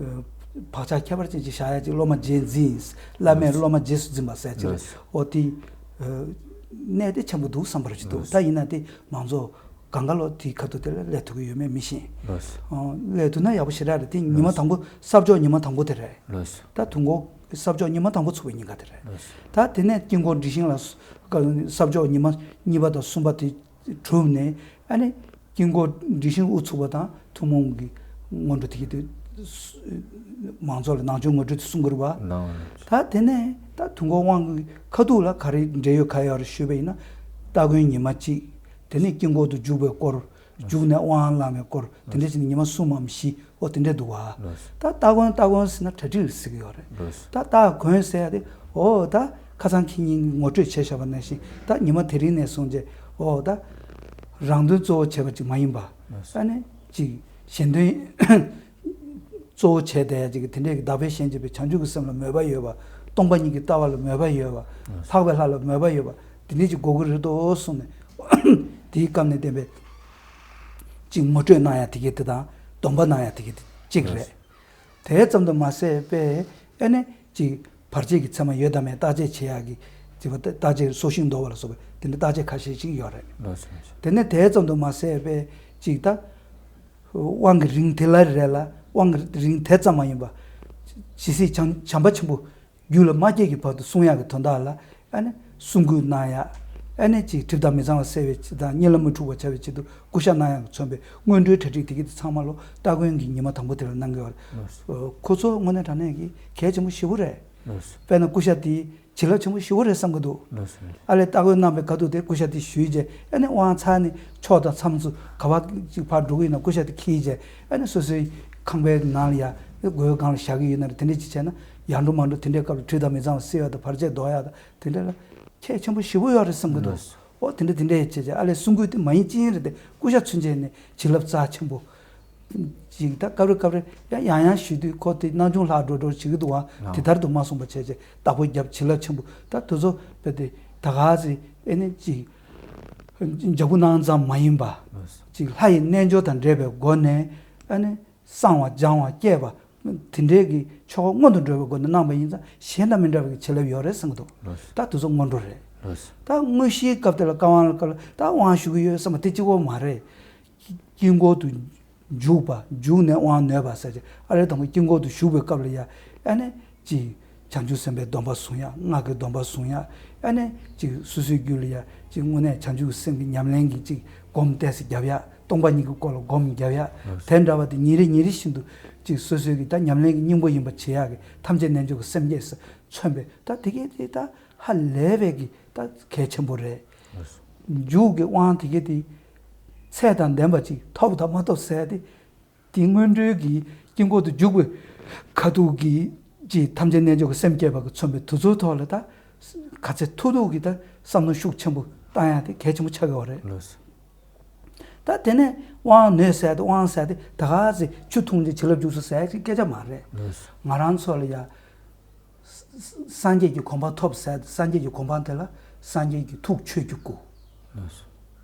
ཨ་བག་ཆགས་ཁྱད་པར་ཅན་ཅིག་བཞག་ཡ་ཅིག་སློབ་མ་རྗེས་འཛིན། བླ་མས་སློབ་མ་རྗེས་སུ་འཛིན་པ་ཟེར་ཅིག་རེད། ལགས། ཨོ་དེ་ཨ་གནད་དེ་ཆེན་པོ་འདུག་བསམ་པ་རེ་ཅིག་འདུག། ལགས། ད་ཡིན་ན་དེ་མང་ཚོགས་གང་ག་ལོ་དེའི་ཁ་ཐུག་དེ་ལ་སླེབས་ཐུབ་ཀྱི་ཡོད་མེད་མི་ཤེས། ལགས། ཨོ་སླེབས་ཐུབ་ན་ཡག་པོ་ཞེ་དྲག་རེད། དེ་ཉི་མ་དང་པོ་ས་ཕྱོགས་ཉི་མ་དང་པོ་དེ་རེད། ལགས། ད་དུས་འཁོར་ས་ཕྱོགས་ཉི་མ་དང་པོ་ཚུགས་པའི་ཉིན་ཀ་དེ་རེད། ལགས། ད་དེ་ནས་དཀྱིལ་འཁོར་འབྲི་ཤིང་ལ་ས་ཕྱོགས་ཉི་མ་གཉིས་པ་དང་གསུམ་པ་དེ་གྲུབ་ནས་ཨ་ནི་དཀྱིལ་འཁོར་འབྲི་ཤིང་དབུ་ཚུགས་པ་དང་ཐུན་མོང་གི་སྔོན་འགྲོ་དེ་གི་དེ་མང་ཚོགས་ལ་ནང་ཆོས་ངོ་སྤྲོད་དེ་གསུང་གི་རེད་བ། ནང་། ད་དེ་ནས་ད་དུས་འཁོར་དབང་གི་ཁ་ཐུག་ལ་ག་རེ་འབྲེལ་ཡོད་ག་ཡོད་རེད་ཞུས་པ་ཡིན་ན། སྟ་གོན་ཉི་མ་གཅིག། དེ་ནས་དཀྱིལ་འཁོར་དུ་འཇུག་པའི་སྐོར། འཇུག་ནས་དབང་བླང་བའི་སྐོར། དེ་འདྲ་བྱས་ནས་ཉི་མ་གསུམ་མམ་བཞི། ཨོ་དེ་འདྲ་འདུག་བ། ལགས། ད་སྟ་གོན་སྟ་གོན་ཟེར་ན་གྲ་སྒྲིག་ཟེར་གྱི་ཡོད་རེད། ལགས། ད་སྟ་གོན་ཟེར་ཡ་དེ་ཨོ་ད་ཁ་སང་ཁེ་ཉིན་ངོ་སྤྲོད་བྱས་བཞག་པ་ནང་བཞིན་ད་ཉི་མ་དེ་རིང་ནས་བཟུང་རྗེས་ཨོ་ད་རང་དོན་གཙོ་བོ་བྱས་པ་ཅིག་མ་ཡིན་པ། ལགས། ཨ་ནི་ཅིག་གཞན་དོན་གཙོ་བོ་བྱས་བསྡད་ཡ་ཅིག་གི་དེ་འདྲས་ཀྱི་བདག་པས་གཞན་གཅེས་པའི་བྱང་ཆུབ་ཀྱི་སེམས་ལ་མོས་པ་ཡོད་པ། སྟོང་པ་ཉིད་ཀྱི་ལྟ་བ་ལ་མོས་པ་ཡོད་པ། ལགས། འཕགས་པའི་ལྷ་ལ་མོས་པ་ཡོད་པ། དེ་འདྲས་ཅིག་དགོས་ཀྱི་རེད་དོ་གསུངས་ནས་དེའི་སྐབས་ནས་བསྟན་པའི་ཅིག་ངོ་སྤྲོད་གནང་ཡ་དེ་གའི་དེ་དང་སྡོམ་པ་གནང་ཡ་དེ་གའི་དེ་གཅིག་རེད། དེ་ཙམ་དུ་མ་ཟད་པའི་ཨེ་ནས་ཅིག་བར་ཆད་ཀྱི་མཚན་མ་ཡོད་དམ་མེད་བརྟག་དཔྱད་བྱེད་ཡག་གི་ཅིག་བརྟག་དཔྱད་སྲོག་ཤིང་འདོར་བ་ལ་སོགས་པའི་དེ་འདྲ་བརྟག་དཔྱད་ཁ་ཤས་ཤིག་ཡོད་རེད། ལགས་སོ། ལགས་སོ། དེ་ནས་དེ་ཙམ་དུ་མ་ཟད་པའི་ཅིག་ད་ དབང་གི་རིང་དེ་ལ་རེ་ལ་དབང་གི་རིང་དེ་ཙམ་མ་ཡིན་པ། ཇི་སྲིད་བྱམས་བྱམས་པ་ཆེན་པོ་རྒྱུད་ལ་མ་སྐྱེས་ཀྱི་བར་དུ་སྲུང་ཡག་གི་དོན་དག་ལ་ཨ་ནི་སྲུང་སྐུལ་གནང་ཡག་ཨ་ནི་ཅིག་གྲིབ་དང་མི་གཙང་བ་སེལ་བའི་ཆེད་དང་གཉིད་ལ་མི་འཁྲུག་པ་བྱ་བའི་ཆེད་དུ་སྐུ་ཞབས་གནང་ཡག་གི་མཚོན་པའི་སྔོན་འགྲོའི་གྲ་སྒྲིག་དེ་གི་དེ་ཚང་མ་ལོ་སྟ་གོན་གྱི་ཉི་མ་དང་པོ་དེ་ལ་གནང་གི་ཡོད་རེད། ཁོ་ཚོ་དངོས་གནས་དྲང་གནས་ཀྱི་གལ་ཆེན་པོ་ཞེ་པོ་རེད། དཔེར་ན་སྐུ་ཞབས་དེ་བྱིན་རླབས་ཆེན་པོ་ཞེ་པོ་རེད་བསམ་གྱི་འདུག་ལགས་སོ། ཨ་ལས་སྟ་གོན་གནང་བའི་ཁ་ཐུག་དེ་སྐུ་ཞབས་དེ་ཞུས་རྗེས་ཨ་ནི་དབང་ཚར་ནས་ཕྱོགས་དང་མཚམས་སུ་ག་བ་ཅིག་ཕར་འགྲོ་གི་ཡིན་ན་སྐུ་ཞབས་དེ་འཁྱེར་རྗེས་ཨ་ནི་སོ་སོའི་ཁང་པའི་ནང་ལ་ཡ་སྒོའི་སྒང་ལ་བཞག་གི་ཡོད་ན་རེད། དེ་འདྲས་ཅིག་བྱས་ན་ཡར་འགྲོ་མར་འགྲོ་དེ་འདྲའི་སྐབས་ལ་གྲིབ་དང་མི་གཙང་བ་སེལ་ཡག་དང་བར་ཆད་ཟློག་ཡག་དང་དེ་འདྲས་ལ་གལ་ཆེན་པོ་ཞེ་པོ་ཡོད་རེད་བསམ་གྱི་འདུག་ལགས་སོ། ཨོ་དེ་འདྲ་དེ་འདྲ་ཡིན་བྱས་བྱས་ཨ་ལས་སྲུང་སྐུལ་དེ་མ་ཡིན་ཅི་ཡིན་རེད་དེ་སྐུ་ཞབས་ཚུན་ཆད་ནས་བྱིན་རླབས་རྩ་ཆེན་པོ་ཅིག་ད་སྐབས་རེ་སྐབས་རེ་ཡང་ཡང་ཡང་ཞུས་དུས་ཁོ་དེ་སྣང་ཆུང་ལྷག་འགྲོ་འགྲོ་བྱེད་ཀྱི་འདུག་བ། དེ་ལྟར་དུ་མ་གསུངས་པ་བྱས་བྱས་བདག་པོ་རྒྱབ་བྱིན་རླབས་ཆེན་པོ་ད་དེ་ཚོ་དཔེ་དེ་ད་ག་ཚེ་ཨེ་ནི་ཅིག་འཇབ་རྒོལ་གནང་ཙམ་མ་ཡིན་པ་ཅིག་ལྷ་ཡི་རྣལ་འབྱོར་དང་འདྲེས་པའི་སྒོ་ནས་ཨ་ནི། གསང་བ་སྦྱང་བ་བསྐྱེད་པ། དེ་འདྲའི་གི་ཆོ་ག་སྔོན་དུ་འགྲོ་བའི་སྒོ་ནས་གནང་བ་ཡིན་ཙང་གཞན་དང་མི་འདྲ་བའི་བྱིན་རླབས་ཡོད་རེད་བསམ་གྱི་འདུག་ལགས་སོ། ད་དེ་ཚོ་སྔོན་འགྲོ་རེད། ལགས་སོ། ད་དངོས་གཞིའི་སྐབས་དེ་ལ་བཀའ་དབང་ལ་སྐབས་ལ་ད་དབང་ཞུ་གི་ཡོད་བསམ་པ་དེ་གཅིག་པོ་མ་རེད། དཀྱིལ་འཁོར་དུ་འཇུག་པ་འཇུག་ནས་དབང་ནོད་པ་ཟེར་ཅིག་ཨ་རེ་དང་པོ་དཀྱིལ་འཁོར་དུ་ཞུགས་པའི་སྐབས་ལ་ཡ་ཨ་ནི་ཅིག་བྱང་ཆུབ་སེམས་དཔའི་སྡོམ་པ་བཟུང་ཡ། སྔགས་ཀྱི་སྡོམ་པ་བཟུང་ཡ། ཨ་ནི་ཅིག་སོ་སོའི་རྒྱུད་ལ་ཡ་ཅིག་དངོས་གནས་བྱང་ཆུབ་སེམས་ཀྱི་ཉམས་ལེན་གྱི་ཅིག་སྒོམ་ཏོག་ཙམ་རྒྱབ་ཡ། སྟོང་པ་ཉིད་ཀྱི་སྐོར་ལ་སྒོམ་རྒྱབ་ཡ། དེ་འདྲ་བ་དེ་ཉིན་རེ་ཉིན་རེ་བཞིན་དུ་ཅིག་སོ་སོའི་གི་ད་ཉམས་ལེན་གྱི་སྙིང་པོ་ཡིན་པ་བྱེད་ཡ་གི་ཐམས་ཅད་རྣལ་འབྱོར་གྱི་སེམས་བསྐྱེད་ཟེར་མཚོན་པའི་ད་དེ་གས་དེ་ད་ཧ་ལས་པའི་གི་ད་གལ་ཆེན་པོ་རེད། མཇུག་གི་དབང་དེ་གས་དེ་ཚད་དང་ལྡན་པ་ཅིག་ཐོབ་དང་མ་ཐོབ་ཟེར་ཡ་དེ། དེའི་སྔོན་འགྲོའི་གི་དཀྱིལ་འཁོར་དུ་འཇུག་པའི་ཁ་ཐུག་གི་ཅིག་ཐམས་ཅད་རྣལ་འབྱོར་གྱི་སེམས་བསྐྱེད་པ་གི་མཚོན་པའི་དེ་ཚོའི་ཐོག་ལ་ད་ག་ཚད་ཐུབ་ཐུབ་ཀྱི་ད་བསམ་བློ་ཤུགས་ཆེན་པོ་བཏང་ཡ་དེ་གལ་ཆེན་པོ་ཆགས་ཀྱི་ཡོད་རེད། ལགས་སོ། ད་དེ་ནས་དབང་ནོད་ཟེར་དེ་དབང་ཟེར་དེ་ད་ག་ཚད་ཆུ་འཐུང་རྗེས་བྱིན་རླབས་འཇུག་སོང་ཟེར་གྱི་སྐད་ཆ་མ་རེད། ལགས་སོ། ང་རང་ཚོ་ལ་ཡ་སངས་རྒྱས་ཀྱི་གོ་འཕང་ཐོབ་ཟེར་དེ་སངས་རྒྱས་ཀྱི་གོ་འཕང་དེ་ལ་སངས་རྒྱས་ཀྱི་ཐུགས་ཆོས་ཀྱི་སྐུ། ལགས་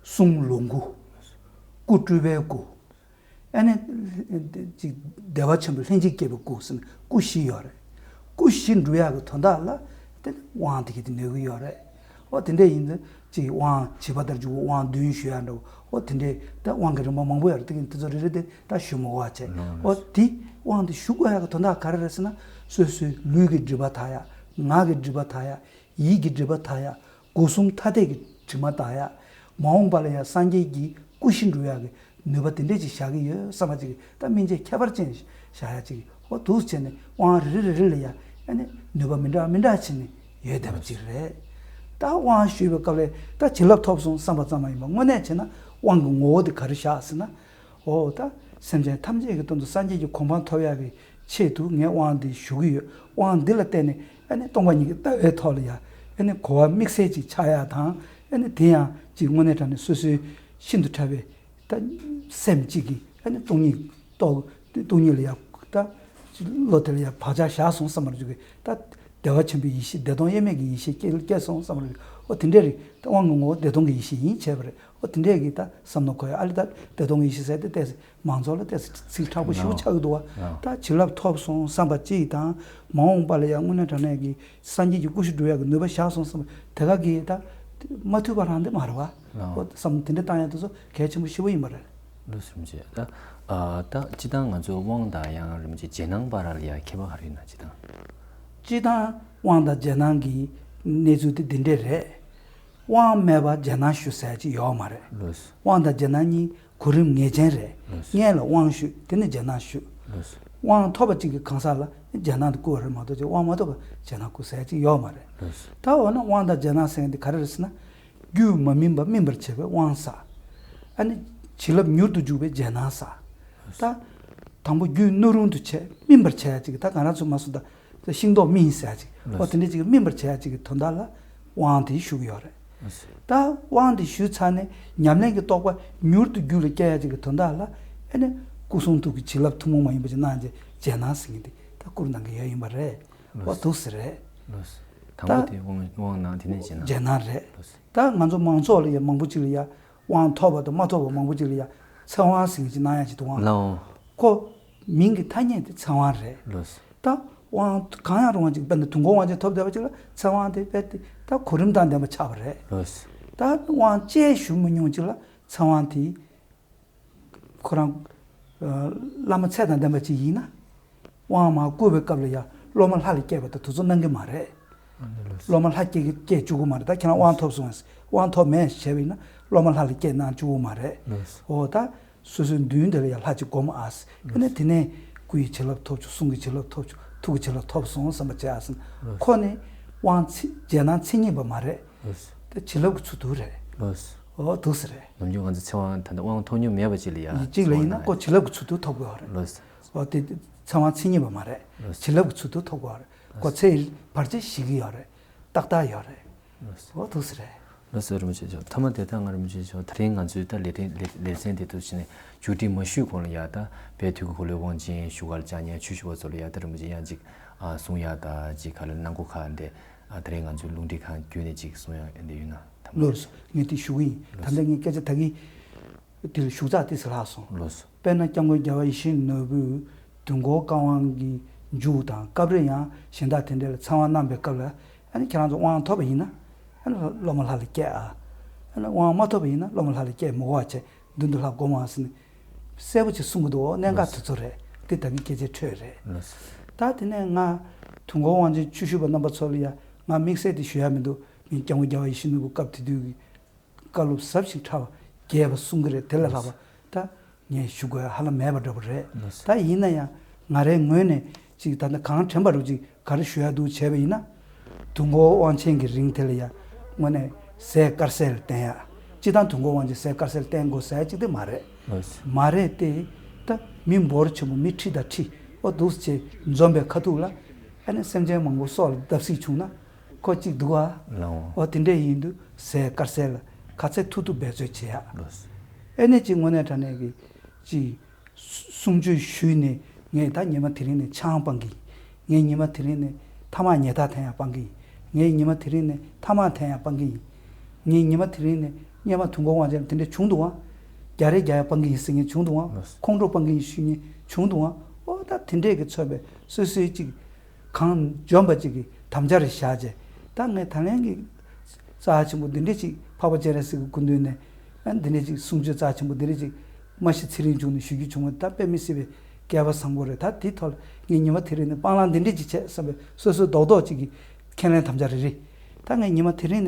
སོ། གསུང་ལོངས་སྐུ། སྐུ་སྤྲུལ་པའི་སྐུ། ཨ་ནི། ཅིག་བདེ་བ་ཆེན་པོའི་ལྷན་ཅིག་སྐྱེས་པའི་སྐུ་ཟེར་ནས་སྐུ་བཞི་ཡོད་རེད། སྐུ་བཞི་འགྲུབ་ཡག་གི་དོན་དག་ལ་དེ་དབང་དེ་གི་དེ་ནོད་ཀྱི་ཡོད་རེད། ཨོ་དེ་འདྲས་ཡིན་ཙང་ཅིག་དབང་བྱིས་པ་ལྟར་འཇུག་པ་དབང་བདུན་ཞུ་ཡག་འདྲ་བོ་ཨོ་དེ་འདྲས་ད་དབང་གི་རིམ་པ་མང་པོ་ཡོད་རེད། དེ་གི་དེ་ཚོ་རེ་རེ་དེ་ད་ཞུ་མི་དགོས་པ་བྱས། ཨོ་དེ་དབང་དེ་ཞུ་དགོས་ཡག་གི་དོན་དག་ག་རེ་རེད་ཟེར་ན་སོ་སོའི་ལུས་ཀྱི་སྒྲིབ་པ་དག་ཡག་ངག་གི་སྒྲིབ་པ་དག་ཡག་ཡིད་ཀྱི་སྒྲིབ་པ་དག་ཡག་སྒོ་གསུམ་ཐ་དད་ཀྱི་དྲི་མ་དག་ཡག་མ་འོངས་པ་ལ་ཡང་སངས་རྒྱས་ཀྱི་སྐུ་བཞི་འགྲུབ་ཡག་གི་ནུས་པ་དེ་འདྲས་ཅིག་བཞག་གི་ཡོད་བསམ་པ་ཅིག་ད་སྨིན་བྱེད་ཁྱད་པར་ཅན་བཞག་ཡག་ཅིག་ཧོ་འདུག་བྱས་ནས་དབང་རེ་རེ་རེ་རེ་ལ་ཡང་ཨ་ནི་ནུས་པ་མི་འདྲ་མི་འདྲ་བྱས་ནས་ཡོད་བསྡད་པ་ཅིག་རེད། ད་དབང་ཞུས་པའི་སྐབས་ལ་ད་བྱིན་རླབས་ཐོབ་སོང་བསམ་པ་ཙམ་མ་ཡིན་པར་དངོས་གནས་བྱས་ན་དབང་གི་ངོ་བོ་དེ་ག་རེ་བཞག་ཟེར་ན། ཨོ་ད་སེམས་ཅན་ཐམས་ཅད་ཀྱི་དོན་དུ་སངས་རྒྱས་ཀྱི་གོ་འཕང་ཐོབ་ཡག་གི་ཆེད་དུ་ངས་དབང་འདི་ཞུ་གི་ཡོད། དབང་འདི་ལ་བརྟེན་ནས་ཨ་ནི་སྟོང་པ་ཉིད་ཀྱི་ལྟ་བའི་ཐོག་ལ་ཡ་ཨ་ནི་གོ་བ་དམིགས་བསལ་ཅིག་ཆགས་ཡག་དང་ཨ་ནི་དེ་ཡང་ཅིག་དངོས་གནས་དྲང་གནས་སོ་སོའི་ཤིན་ཏུ་ཕྲ་བའི་ད་སེམས་གཅིག་གིས་ཨ་ནི་སྟོང་ཉིད་རྟོགས་སྟོང་ཉིད་ལ་ཡ་ད་བློ་དེ་ལ་ཡ་བག་ཆགས་བཞག་སོང་བསམ་པར་འཇུག་གི་ད་བདེ་བ་ཆེན་པོའི་ཡེ་ཤེས་བདེ་སྟོང་དབྱེར་མེད་ཀྱི་ཡེ་ཤེས་སྐྱེ་སྐྱེ་སོང་བསམ་པར་འཇུག་གི་ཨོ་དེ་འདྲས་རེད། ད་དབང་གི་ངོ་བོ་བདེ་སྟོང་གི་ཡེ་ཤེས་ཡིན་བྱས་པ་རེད། ཨོ་དེ་འདྲས་ཀྱི་ད་བསམ་བློ་འཁོར་ཡ་ཨ་ལི་ད་བདེ་སྟོང་གི་ཡེ་ཤེས་ཟེར་ཏེ་ཏོག་ཙམ་མང་ཚོགས་ལ་ཏོག་ཙམ་ཚིག་དྲག་པོ་ཞེ་པོ་ཆགས་ཀྱི་འདུག་བ། ད་བྱིན་རླབས་ཐོབ་སོང་བསམ་པ་གཅིག་དང་མ་འོངས་པ་ལ་ཡང་དངོས་གནས་དྲང་གནས་ཀྱི་སངས་རྒྱས་ཀྱི་སྐུ་བཞི་འགྲུབ་ཡག་གི་ནུས་པ་བཞག་སོང་བསམ་པ་དེ་ག་གི་ད་མ་ཐུབ་པ་རང་དེ་མ་རེད་བ། ཨོ་བསམ་དེ་འདྲ་བཏང་ཡ་དེ་ཚོ་གལ་ཆེན་པོ་ཞེ་པོ་ཡིན་པ་རེད། ལགས་སོ་རིན་པོ་ཆེ། ད་ཨ་ད་སྤྱིར་བཏང་ང་ཚོ་དབང་དང་ཡང་རིན་པོ་ཆེ་རྗེས་གནང་བར་ལ་ཡང་ཁྱད་པར་ག་རེ་ཡོད་ན་སྤྱིར་བཏང་། སྤྱིར་བཏང་དབང་དང་རྗེས་གནང་གི་གནས་ཚུལ་དེ་འདི་འདྲས་རེད། དབང་མེད་པར་རྗེས་གནང་ཞུ་ཟེར་ཅིག་ཡོད་མ་རེད། ལགས་སོ། དབང་དང་རྗེས་གནང་གཉིས་གོ་རིམ་ངེས་ཅན་རེད། ལགས་སོ། སྔོན་ལ་དབང་ཞུས་དེ་ནས་རྗེས་གནང་ཞུས། ལགས་སོ། དབང་ཐོབ་པ་གཅིག་གི་གང་ཟག་ལ་རྗེས་གནང་དེ་བསྐུར་བ་རེད་མ་གཏོགས་ཅིག་དབང་མ་ཐོབ་པར་རྗེས་གནང་བསྐུར་ཟེར་ཅིག་ཡོད་མ་རེད། ལགས་སོ། ད་འོ་ན་དབང་དང་རྗེས་གནང་ཟེར་མཁན་དེ་ག་རེ་རེད་ཟེར་ན། རྒྱུད་མ་སྨིན་པ་སྨིན་པར་བྱེད་པའི་དབང་ཟེར། ཨ་ནི་བྱིན་རླབས་མྱུར་དུ་འཇུག་པའི་རྗེས་གནང་ཟེར། ད་དང་པོ་རྒྱུད་སྣུ་རུང་དུ་བྱས་སྨིན་པར་བྱེད་ཡ་ཅིག་ད་ང་རང་ཚོ་མ་སུ་ད་ཤིང་ཏོག་སྨིན་ཟེར་ཡ་ཅིག་ཨོ་དེ་འདྲ་ཅིག་སྨིན་པར་བྱེད་ཡ་ཅིག་གི་དོན་དག་ལ་དབང་དེ་ཞུ་གི་ཡོད་རེད། ད་དབང་དེ་ཞུས་ཚར་ནས་ཉམས་ལེན་གྱི་རྟོགས་པ་མྱུར་དུ་རྒྱུད་ལ་སྐྱེ་ཡ་ཅིག་གི་དོན་དག་ལ་ཨ་ནི་སྐུ་གསུང་ཐུགས་ཀྱི་བྱིན་རླབས་ཐུན་མོང་མ་ཡིན་པ་ཅིག་གནང་རྗེས་རྗེས་གནང་ཟེར་མཁན་དེ་ད་བསྐུར་གནང་གི་ཡོད་ཡིན་པ་རེད། ཨོ་འདུག་སེ་རེད། ལགས་སོ། དང་པོ་དེ་དབང་དབང་གནང་དེ་ནས་རྗེས་གནང་། རྗེས་གནང་རེད། ལགས་སོ། ད་ང་ཚོ་མང་ཚོགས་ལ་ཡ་མང་པོ་ཅིག་ལ་ཡ་དབང་ཐོབ་པ་དང་མ་ཐོབ་པ་མང་པོ་ཅིག་ལ་ཡ་ཚེ་དབང་ཟེར་མཁན་ཅིག་གནང་ཡ་ཅིག་འདུག་ཨང་། ལགས་འོང་། ཁོ་མིང་གི་ཐ་སྙད་དེ་ཚེ་དབང་རེད། ལགས་སོ། ད་དབང་གང་ཡང་རུང་བ་ཅིག་དཔེར་ན་དུས་འཁོར་དབང་ཆེན་ཐོབ་བསྡད་པ་ཅིག་ལ་ཚེ་དབང་དེ་དཔེ་དེ་ད་གོ་རིམ་དང་ལྡན་པ་ཆགས་པ་རེད། ལགས་སོ། ད་དབང་བཅས་ཞུ་མི་ཉུང་ཅིག་ལ་ཚེ་དབང་དེ་ཁོ་རང་ བླ་མ་ཚད་དང་ལྡན་པ་ཅིག་ཡིན་ན། དབང་མར་བསྐུར་བའི་སྐབས་ལ་ཡང་སློབ་མ་ལྷ་ལ་བསྐྱེད་པ་དང་དེ་ཚོ་གནང་གི་མ་རེད། སློབ་མ་ལྷ་བསྐྱེད་ཀྱི་བསྐྱེད་བཅུག་གི་མ་རེད། ད་ཁྱེད་རང་དབང་ཐོབ་སོང་ཟེར། དབང་ཐོབ་མེད་བྱས་པ་ཡིན་ན་སློབ་མ་ལྷ་ལ་བསྐྱེད་གནང་བཅུག་གི་མ་རེད། འོ་ད་སོ་སོའི་མདུན་དེ་ལ་ཡང་ལྷ་ཅིག་སྒོམ་ཨ་ཟེར། ཨ་ནི་དེ་ནས་སྐུ་ཡི་བྱིན་རླབས་ཐོབ་བྱུང་། གསུང་གི་བྱིན་རླབས་ཐོབ་བྱུང་། ཐུགས་ཀྱི་བྱིན་རླབས་ཐོབ་སོང་བསམ་པ་བྱེད་ཨ་ཟེར། ཁོ་ནི་དབང་ཚད་རྗེས་གནང་མཚན་ཉིད་པ་མ་རེད། ད་བྱིན་རླབས་ཀྱི་ཚུལ་དུ་རེད། འོ་འདུག་ཟེར་རེད། ནམ་རྒྱུན་ང་ཚོ་ཚེ་དབང་ད་ལྟ་དབང་ཐོབ་མྱོང་མེད་པ་ཅིག་ལ་ཡ། ཅིག་ལ་ཡིན་ན་ཁོ་བྱིན་རླབས་ཀྱི་ཚུལ་དུ་ཐོབ་དགོས་པ་རེད། འོ་དེ་ཚེ་དབང་མཚན་ཉིད་པ་མ་རེད། བྱིན་རླབས་ཀྱི་ཚུལ་དུ་ཐོབ་དགོས་པ་རེད། ཁོ་ཚེ་ཡི་བར་ཆད་ཞི་གི་ཡོད་རེད། ཏག་ཏག་ཡོད་རེད། འོ་འདུག་ཟེར་རེད། ལགས་སོ། རིན་པོ་ཆེ་མཆོག་ཐ་མ་དེ་ད་ང་རིན་པོ་ཆེ་མཆོག་དེ་རིང་ང་ཚོའི་ད་ལེ་ཚན་ལེ་ལེ་ཚན་དེ་ཚོ་བྱས་ནས་མཇུག་སྒྲིལ་མ་ཞུས་གོང་ལ་ཡ། ད་དཔལ་དུས་ཀྱི་འཁོར་ལོའི་དབང་ཆེན་བཞུགས་སྒར་བཅར་མཁན་ཆོས་ཞུ་བ་ཚོ་ལ་ཡ། ད་རིན་པོ་ཆེ་ཡང་ཅིག་ཨ་གསུང་ཡག་ད་ཅིག་ག་ལ་གནང་སྒོ་ཁག་འདི་ཨ་དེ་རིང་ང་ཚོའི་རླུང་འཕྲིན་ཁང་བརྒྱུད་ནས་ཅིག་གསུང་ཡག་འདི་ཡོད་ན། ཐ་མ་ལགས་སོ། ངས་དེ་ཞུ་གི་ཡིན། ད་ལྟ་ངས་སྐད་ཆ་ད་གི་དེ་ལ་ཞུ་ཚགས་ཏོག་ཙམ་ལྷག་སོང་། ལགས་སོ། དཔེར་ན་སྐྱབས་མགོན་རྒྱལ་བ་ཡིད་བཞིན་ནོར་བུས་དུས་འཁོར་བཀའ་དབང་གི་མཇུག་དང་སྐབས་རེ་ཡང་གཞན་དག་དེ་འདྲ་ལ་ཚེ་དབང་གནང་པའི་སྐབས་ལ། ཨ་ནི་ཁྱེད་རང་ཚོ་དབང་ཐོབ་པ་ཡིན་ན། ཨ་ནི་སློབ་མ་ལྷ་ལ་བསྐྱེད་ཨ། ཨ་ནི་དབང་མ་ཐོབ་པ་ཡིན་ན་སློབ་མ་ལྷ་ལ་བསྐྱེད་མི་དགོས་པ་བྱས། མདུན་དུ་ལྷ་སྒོམ་ཨ་ཟེར་ནས་གསལ་པོ་ཅིག་གསུང་གི་འདུག་གནད་འགག་དེ་ཚོ་རེད། དེ་ད་གིན་སྐད་ཆ་འཕྲོས་རེད། ད་དེ་ནས་ང་དུས་འཁོར་དབང་ཆེན་ཆོས་ཞུ་བ་རྣམ་པ་ཚོ་ལ་ཡ་ང་དམིགས་བསལ་དེ་ཞུ་ཡ་མི་འདུག་ངས་སྐྱབས་མགོན་རྒྱལ་བ་ཡིད་བཞིན་ནོར་བུ་སྐབས་དེ་དུས་ཀྱི་བཀའ་སློབ་ཟབ་ཞིང་ཕྲ་བ་རྒྱས་པ་གསུང་གི་རེད། དེ་ལས་ལྷག་པ་ད་ངས་ཞུ་དགོས་ཧ་ལམ་མེད་པ་འདྲ་པོ་རེད། ད་ཡིན་ན་ཡང་ང་རའི་ངོས་ནས་ཅིག་ད་ལྟ་གང་དྲན་པ་རུ་ཅིག་ག་རེ་ཞུ་ཡ་འདུག་བྱས་པ་ཡིན་ན། དུས་འཁོར་དབང་ཆེན་གྱི་རིང་དེ་ལ་ཡ་དངོས་གནས་ཟས་དཀར་ཟས་ལ་བརྟེན་ཡ། སྤྱི་བཏང་དུས་འཁོར་དབང་ཆེན་ཟས་དཀར་ཟས་ལ་བརྟེན་དགོས་ཟེར་ཡ་ཅིག་དེ་མ་རེད། མ་རེད་དེ། ད་མི་འབོར་ཆེན་པོ་མི་ཁྲི་དང་ཁྲི་ཨོ་འདུག་སེ་བྱས་འཛོམས་པའི་ཁ་ཐུག་ལ། ཨ་ནི་སེམས་ཅན་མང་པོ་སྲོག་ལ་བརྡབ་གསིག་བྱུང་ན་ཁོ་གཅིག་འདུག་ཨ། ལའོ། ཨོ་དེ་འདྲས་ཡིན་དུས་ཟས་དཀར་ཟས་ལ་ག་ཚད་ཐུབ་ཐུབ་འབད་རྩོལ་བྱེད་ཡ། ལོས། ཨེ་ནས་ཅིག་དངོས་གནས་དྲང་གནས་ཀྱི་ཅིག་གསུང་ཆོས་ཞུས་ནས་ངས་ད་ཉི་མ་དེ་རིང་ནས་ཆང་སྤང་གི་ཡིན། ངས་ཉི་མ་དེ་རིང་ནས་ཐ་མག་ཉལ་ཐ་འཐེན་ཡ་སྤང་གི་ཡིན། ངས་ཉི་མ་དེ་རིང་ནས་ཐ་མག་འཐེན་ཡ་སྤང་གི་ཡིན། ངས་ཉི་མ་དེ་རིང་ནས་སྔོན་མ་དུས་འཁོར་དབང་ཆེན་དེ་འདྲས་བྱུང་འདུག་ཨ། རྒྱ་རེ་རྒྱག་ཡ་སྤང་གི་ཡིན་ཟེར་མཁན་བྱུང་འདུག་ཨ། ལོས། ཁོང་ཁྲོ་སྤང་གི་ཡིན་ཞུ་མཁན་བྱུང་འདུག་ཨ། ཨོ་ད་དེ་འདྲས་ཀྱི་མཚོན་པའི་སོ་སོའི་ཅིག་གང་འཇོམས་པ་ཅིག་གི་དམ་བཅའ་རེ་བཞག་བྱས། ད་ངས་ད་ལན་གྱི་རྩ་ཆེན་པོ་འདི་འདྲས་ཅིག་འཕགས་པ་སྤྱན་རས་གཟིགས་ཀྱི་སྐུ་མདུན་ནས་ཨ་འདི་འདྲས་ཅིག་གསུང་ཆོས་རྩ་ཆེན་པོ་འདི་འདྲས་ཅིག་མ་གཞི་ཚེ་རིང་བྱུང་ནས་ཞུ་རྒྱུ་བྱུང་བ་ད་དཔེ་མི་སྲིད་པའི་སྐལ་པ་བཟང་པོ་རེད། ད་དེའི་ཐོག་ལ་ངས་ཉི་མ་དེ་རིང་ནས་སྤང་བླང་འདི་འདྲས་ཅིག་བྱས་བསམ་པའི་སོ་སོའི་རྡོག་རྡོག་ཅིག་གི་ཁས་ལེན་དམ་བཅའ་རེ་རེད། ད་ངས་ཉི་མ་དེ་རིང་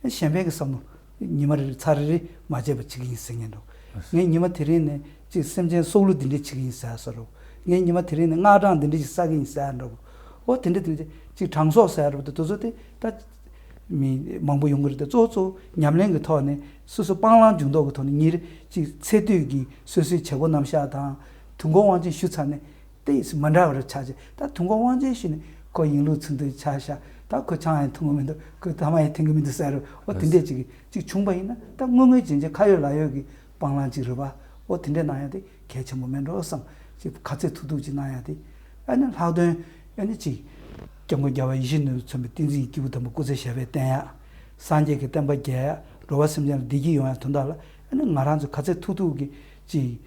ནས་གཞན་ཕན་གྱི་བསམ་བློ། ཉི་མ་རེ་རེ་ཚར་རེ་རེ་མ་བརྗེད་པ་བྱེད་ཀྱི་ཡིན་ཟེར་མཁན་འདྲ་བོ། ངས་ཉི་མ་དེ་རིང་ནས་ཅིག་སེམས་ཅན་སྲོག་བླུ་འདི་འདྲས་བྱེད་ཀྱི་ཡིན་ཟེར་ཡ་ས་འདྲ་བོ། ངས་ཉི་མ་དེ་རིང་ནས་སྔགས་གྲངས་འདི་འདྲས་ཅིག་བསགས་ཀྱི་ཡིན་ཟེར་ཡ་འདྲ་བོ། ཨོ་དེ་འདྲས་དེ་འདྲས་ཅིག་གྲངས་གསོག་ཟེར་ཡ་འདྲ་བོ་དེ་དེ་ཚོ་དེ་ད་མི་མང་པོ་ཡོང་གི་རེད་དེ། གཙོ་བོ་གཙོ་བོ་ཉམས་ལེན་གྱི་ཐོག་ནས་སོ་སོ་སྤང་བླང་འཇུག་ལྡོག་གི་ཐོག་ནས་ཉིན་རེ་ཅིག་ཚེ་སྟོད་ཀྱི་སོ་སོའི་བྱེད་སྒོ་རྣམ་གཞག་དང་དུས་འཁོར་དབང་ཆེན་ཞུ་ཚར་ནས། ཏོག་ཙམ་མ་འདྲ་བ་རེ་ཆགས་ཀྱི། ད་དུས་འཁོར་དབང་ཆེན་ཞུས་ནས་ཁོ་ཡིན་ལུགས་ཚུལ་མཐུན་ཆགས་ཤག་ད་ཁོ་ཆང་ཡང་འཐུང་གི་མི་འདུག་ཁོ་ཐ་མག་ཡང་འཐེན་གི་མི་འདུག་ཟེར་རུ་ཨོ་དེ་འདྲས་ཅིག་ཅིག་བྱུང་པ་ཡིན་ན། ད་དངོས་དངོས་རྗེན་རྗེན་ཁ་ཡོད་ལག་ཡོད་ཀྱི་སྤང་བླང་ཅིག་རེད་པ། ཨོ་དེ་འདྲས་གནང་ཡ་དེ་གལ་ཆེན་པོ་མེད་འགྲོ་བསམ། ཅིག་ག་ཚོད་ཐུབ་ཐུབ་ཅིག་གནང་ཡ་དེ། ཨ་ནི་ལྷག་དོན་ཨ་ནི་ཅིག་སྐྱབས་མགོན་རྒྱལ་བ་ཡིད་བཞིན་ནོར་བུས་མཚོན་པའི་བསྟན་འཛིན་གྱི་སྐྱེས་བུ་དམ་པ་སྐུ་ཚེ་ཞབས་པད་བརྟན་ཡ། སངས་རྒྱས་ཀྱི་བསྟན་པ་རྒྱས་ཡ། འགྲོ་བ་སེམས་ཅན་ལ་བདེ་སྐྱིད་ཡོང་ཡ་དོན་དག་ལ་ཨ་ནི་ང་རང་ཚོ་ག་ཚོད་ཐུབ་ཐུབ་ཀྱིས་ཅིག་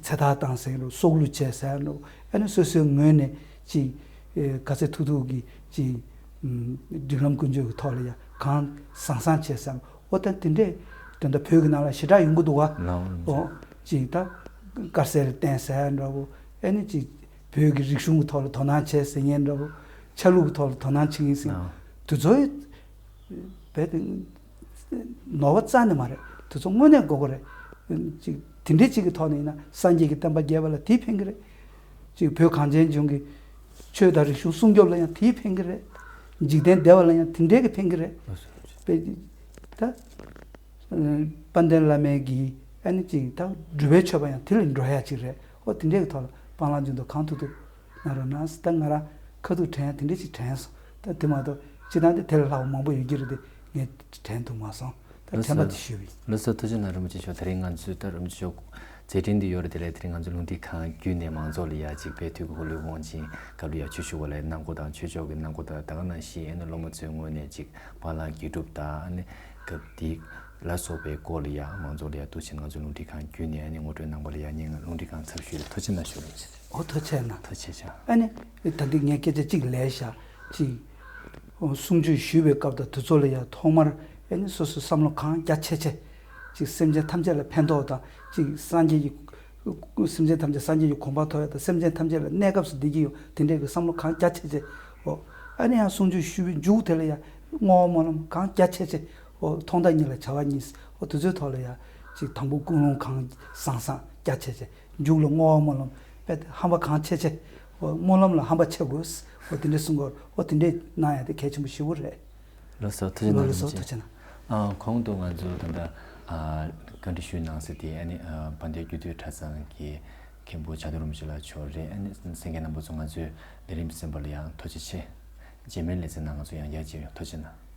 ཚེ་ཐར་བཏང་ཟེར་ནོ། སྲོག་བླུ་བྱས་ཟེར་ནོ། ཨ་ནི་སོ་སོའི་ངོས་ནས་ཅིག་ག་ཚོད་ཐུབ་ཐུབ་ཀྱིས་ཅིག་སྒྲིག་ལམ་ཀུན་སྤྱོད་ཀྱི་ཐོག་ལ་ཡང་གང་བཟང་བཟང་བྱས་ཟེར་ནོ། ཨོ་ད་དེ་འདྲས་དོན་དག་བོད་ཀྱི་ནང་ལ་ཞེ་དྲག་ཡོང་གི་འདུག་ག་ལའོ། ཨོ་ཅིག་ད་དཀར་ཟས་ལ་བརྟེན་ཟེར་འདྲ་བོ། ཨ་ནི་ཅིག་བོད་ཀྱི་རིག་གཞུང་གི་ཐོག་ལ་དོ་སྣང་བྱས་ཟེར་མཁན་འདྲ་བོ། ཆ་ལུགས་ཀྱི་ཐོག་ལ་དོ་སྣང་བྱེད་མཁན་ཟེར་མཁན་ལའོ། དེ་ཚོ་རྦད་དེ་ནོར་བ་རྩ་ནས་མ་རེད། དེ་ཚོ་དངོས་གནས་དགོས་མཁོ་རེད། ཅིག་དེ་འདྲའི་ཅིག་གི་ཐོག་ནས་ཡིན་ན་སངས་རྒྱས་ཀྱི་བསྟན་པ་རྒྱས་པ་ལ་དེས་ཕན་གྱི་རེད། ཅིག་བོད་གངས་ཅན་ལྗོངས་ཀྱི་ཆོས་དང་རིག་གཞུང་སྲུང་སྐྱོབ་ལ་ཡང་དེས་ཕན་གྱི་རེད། འཇིག་རྟེན་བདེ་བ་ལ་ཡང་དེ་འདྲའི་གི་ཕན་གྱི་རེད། དཔེ་ད་དཔལ་ལྡན་བླ་མའི་གི་ཨ་ནི་ཅིག་ད་སྒྲུབ་པའི་མཆོད་པ་ཡང་དེ་ལ་འགྲོ་ཡ་ཅིག་རེད། ཨོ་དེ་འདྲའི་གི་ཐོག་ལ་སྤང་བླང་འཇུག་ལྡོག་གང་ཐུབ་ཐུབ་གནང་རོགས་གནང་ཟེར། ད་ང་རང་ཁ་ཐུག་དྲན་ཡ་དེ་འདྲ་ཅིག་དྲན་སོང་། ད་དེ་མ་གཏོགས་སྤྱིར་བཏང་དེ་དེ་ལས་ལྷག་པ་མང་པོ་ཡོད་ཀྱི་རེད་དེ་ངས་དྲན་ཐུབ་མ་སོང་། ད་ལགས་དྲན་པ་སོ། དེ་ཞུས་པ་ཡིན། ལགས་སོ། ཐུགས་རྗེ་གནང་རིན་པོ་ཆེ་མཆོག་དེ་རིང་ང་ཚོས་ད་རིན་པོ་ཆེ་མཆོག་མཛད་འཕྲིན་འདི་ཡོད་རེད། དེ་ལས་དེ་རིང་ང་ཚོ་རླུང་འཕྲིན་ཁང་བརྒྱུད་ནས་མང་ཚོགས་ལ་ཡ་ཅིག་དཔལ་དུས་ཀྱི་འཁོར་ལོའི་དབང་ཆེན་སྐབས་ལ་ཡ་ཆོས་ཞུ་བ་ལ་གནང་སྒོ་དང་ཆོས་ཕྱོགས་ཀྱི་གནང་སྒོ་དང་ད་ག་ནང་བཞིན་ཨ་ནི་སློབ་མ་ཚོའི་ངོས་ནས་ཅིག་སྤང་བླང་དགེ་སྒྲུབ་དང་ཨ་ནི་སྐབས་དེ་ལ་སོགས་པའི་སྐོར་ལ་ཡ་མང་ཚོགས་ལ་ཡ་འདུག་སེ་ང་ཚོ་རླུང་འཕྲིན་ཁང་བརྒྱུད་ནས་ཨ་ནི་ངོ་སྤྲོད་གནང་བ་ལ་ཡ་ངས་རླུང་འཕྲིན་ཁང་ཚབ་ཞུས་ཏེ་ཐུགས་རྗེ་གནང་ཞུ་རེད། ཨོ་ཐུགས་རྗེ་གནང་། ཐུགས་རྗེ་ཆེ། ཨ་ནི་ད་འདི་ངས་སྐད་ཆ་གཅིག་ལས་བཞག་ཅིག་གསུང་ཆོས་ཞུས་པའི་སྐབས་དང་དུས་ཚོད་ལ་ཡང་ཐོག་མར་ཨ་ནི་སོ་སོའི་བསམ་བློ་གང་རྒྱ་ཆེ་ཆེ་ཅིག་སེམས་ཅན་ཐམས་ཅད་ལ་ཕན་ཐོགས་དང་ཅིག་སངས་རྒྱས་ཀྱི་ སེམས་ཅན་ཐམས་ཅད་སངས་རྒྱས་ཀྱི་གོ་འཕང་ཐོབ་ཡ་དང་སེམས་ཅན་ཐམས་ཅད་ལ་གནས་སྐབས་སུ་བདེ་སྐྱིད་ཡོང་དེ་འདྲའི་གི་བསམ་བློ་གང་རྒྱ་ཆེ་ཆེ། འོ། ཨ་ནི་ཡང་གསུང་ཆོས་ཞུ་བའི་མཇུག་དེ་ལ་ཡང་བསྔོ་བ་སྨོན་ལམ་གང་རྒྱ་ཆེ་ཆེ། འོ། ཐོག་མཐའ་གཉིས་ལ་བྱ་བ་གཉིས། འོ། དེ་ཚོའི་ཐོག་ལ་ཡང་ཅིག་དང་པོ་ཀུན་སློང་གང་བཟང་བཟང་རྒྱ་ཆེ་ཆེ། མཇུག་ལ་བསྔོ་བ་སྨོན་ལམ་དཔེ་ཧམ་པ་གང་ཆེ་ཆེ། འོ། སྨོན་ལམ་ལ་ཧམ་པ་ཆེ་དགོས། འོ། དེ་འདྲའི་གསུང་གི་ཡོད་རེད། འོ། དེ་འདྲའི་གནང་ཡ་དེ་གལ་ཆེན་པོ་ཞེ་པོ་རེད། ལགས་སོ། ཐུགས་རྗེ་གནང་། ལགས་སོ། ཐུགས་རྗེ་གནང་། ཨ། གོང་དུ་ང་ཚོ་ད་ལྟ་ཨ་བཀའ་འདྲི་ཞུས་གནང་ས་དེ་ཨ་ནི་ཨ་དཔལ་ལྡན་རྒྱུད་སྟོད་གྲྭ་ཚང་གི་མཁན་པོ་བྱ་དུར་རིན་པོ་ཆེ་ལགས་མཆོག་རེད། ཨ་ནི་གསན་མཁན་རྣམ་པ་ཚོ་ང་ཚོའི་ལས་རིམ་གསན་པ་ལ་ཡང་ཐུགས་རྗེ་ཆེ། རྗེས་མའི་ལེ་ཚན་ནང་ང་ཚོ་ཡང་བསྐྱར་མཇལ་ཡོང་། ཐུགས་རྗེ་གནང་།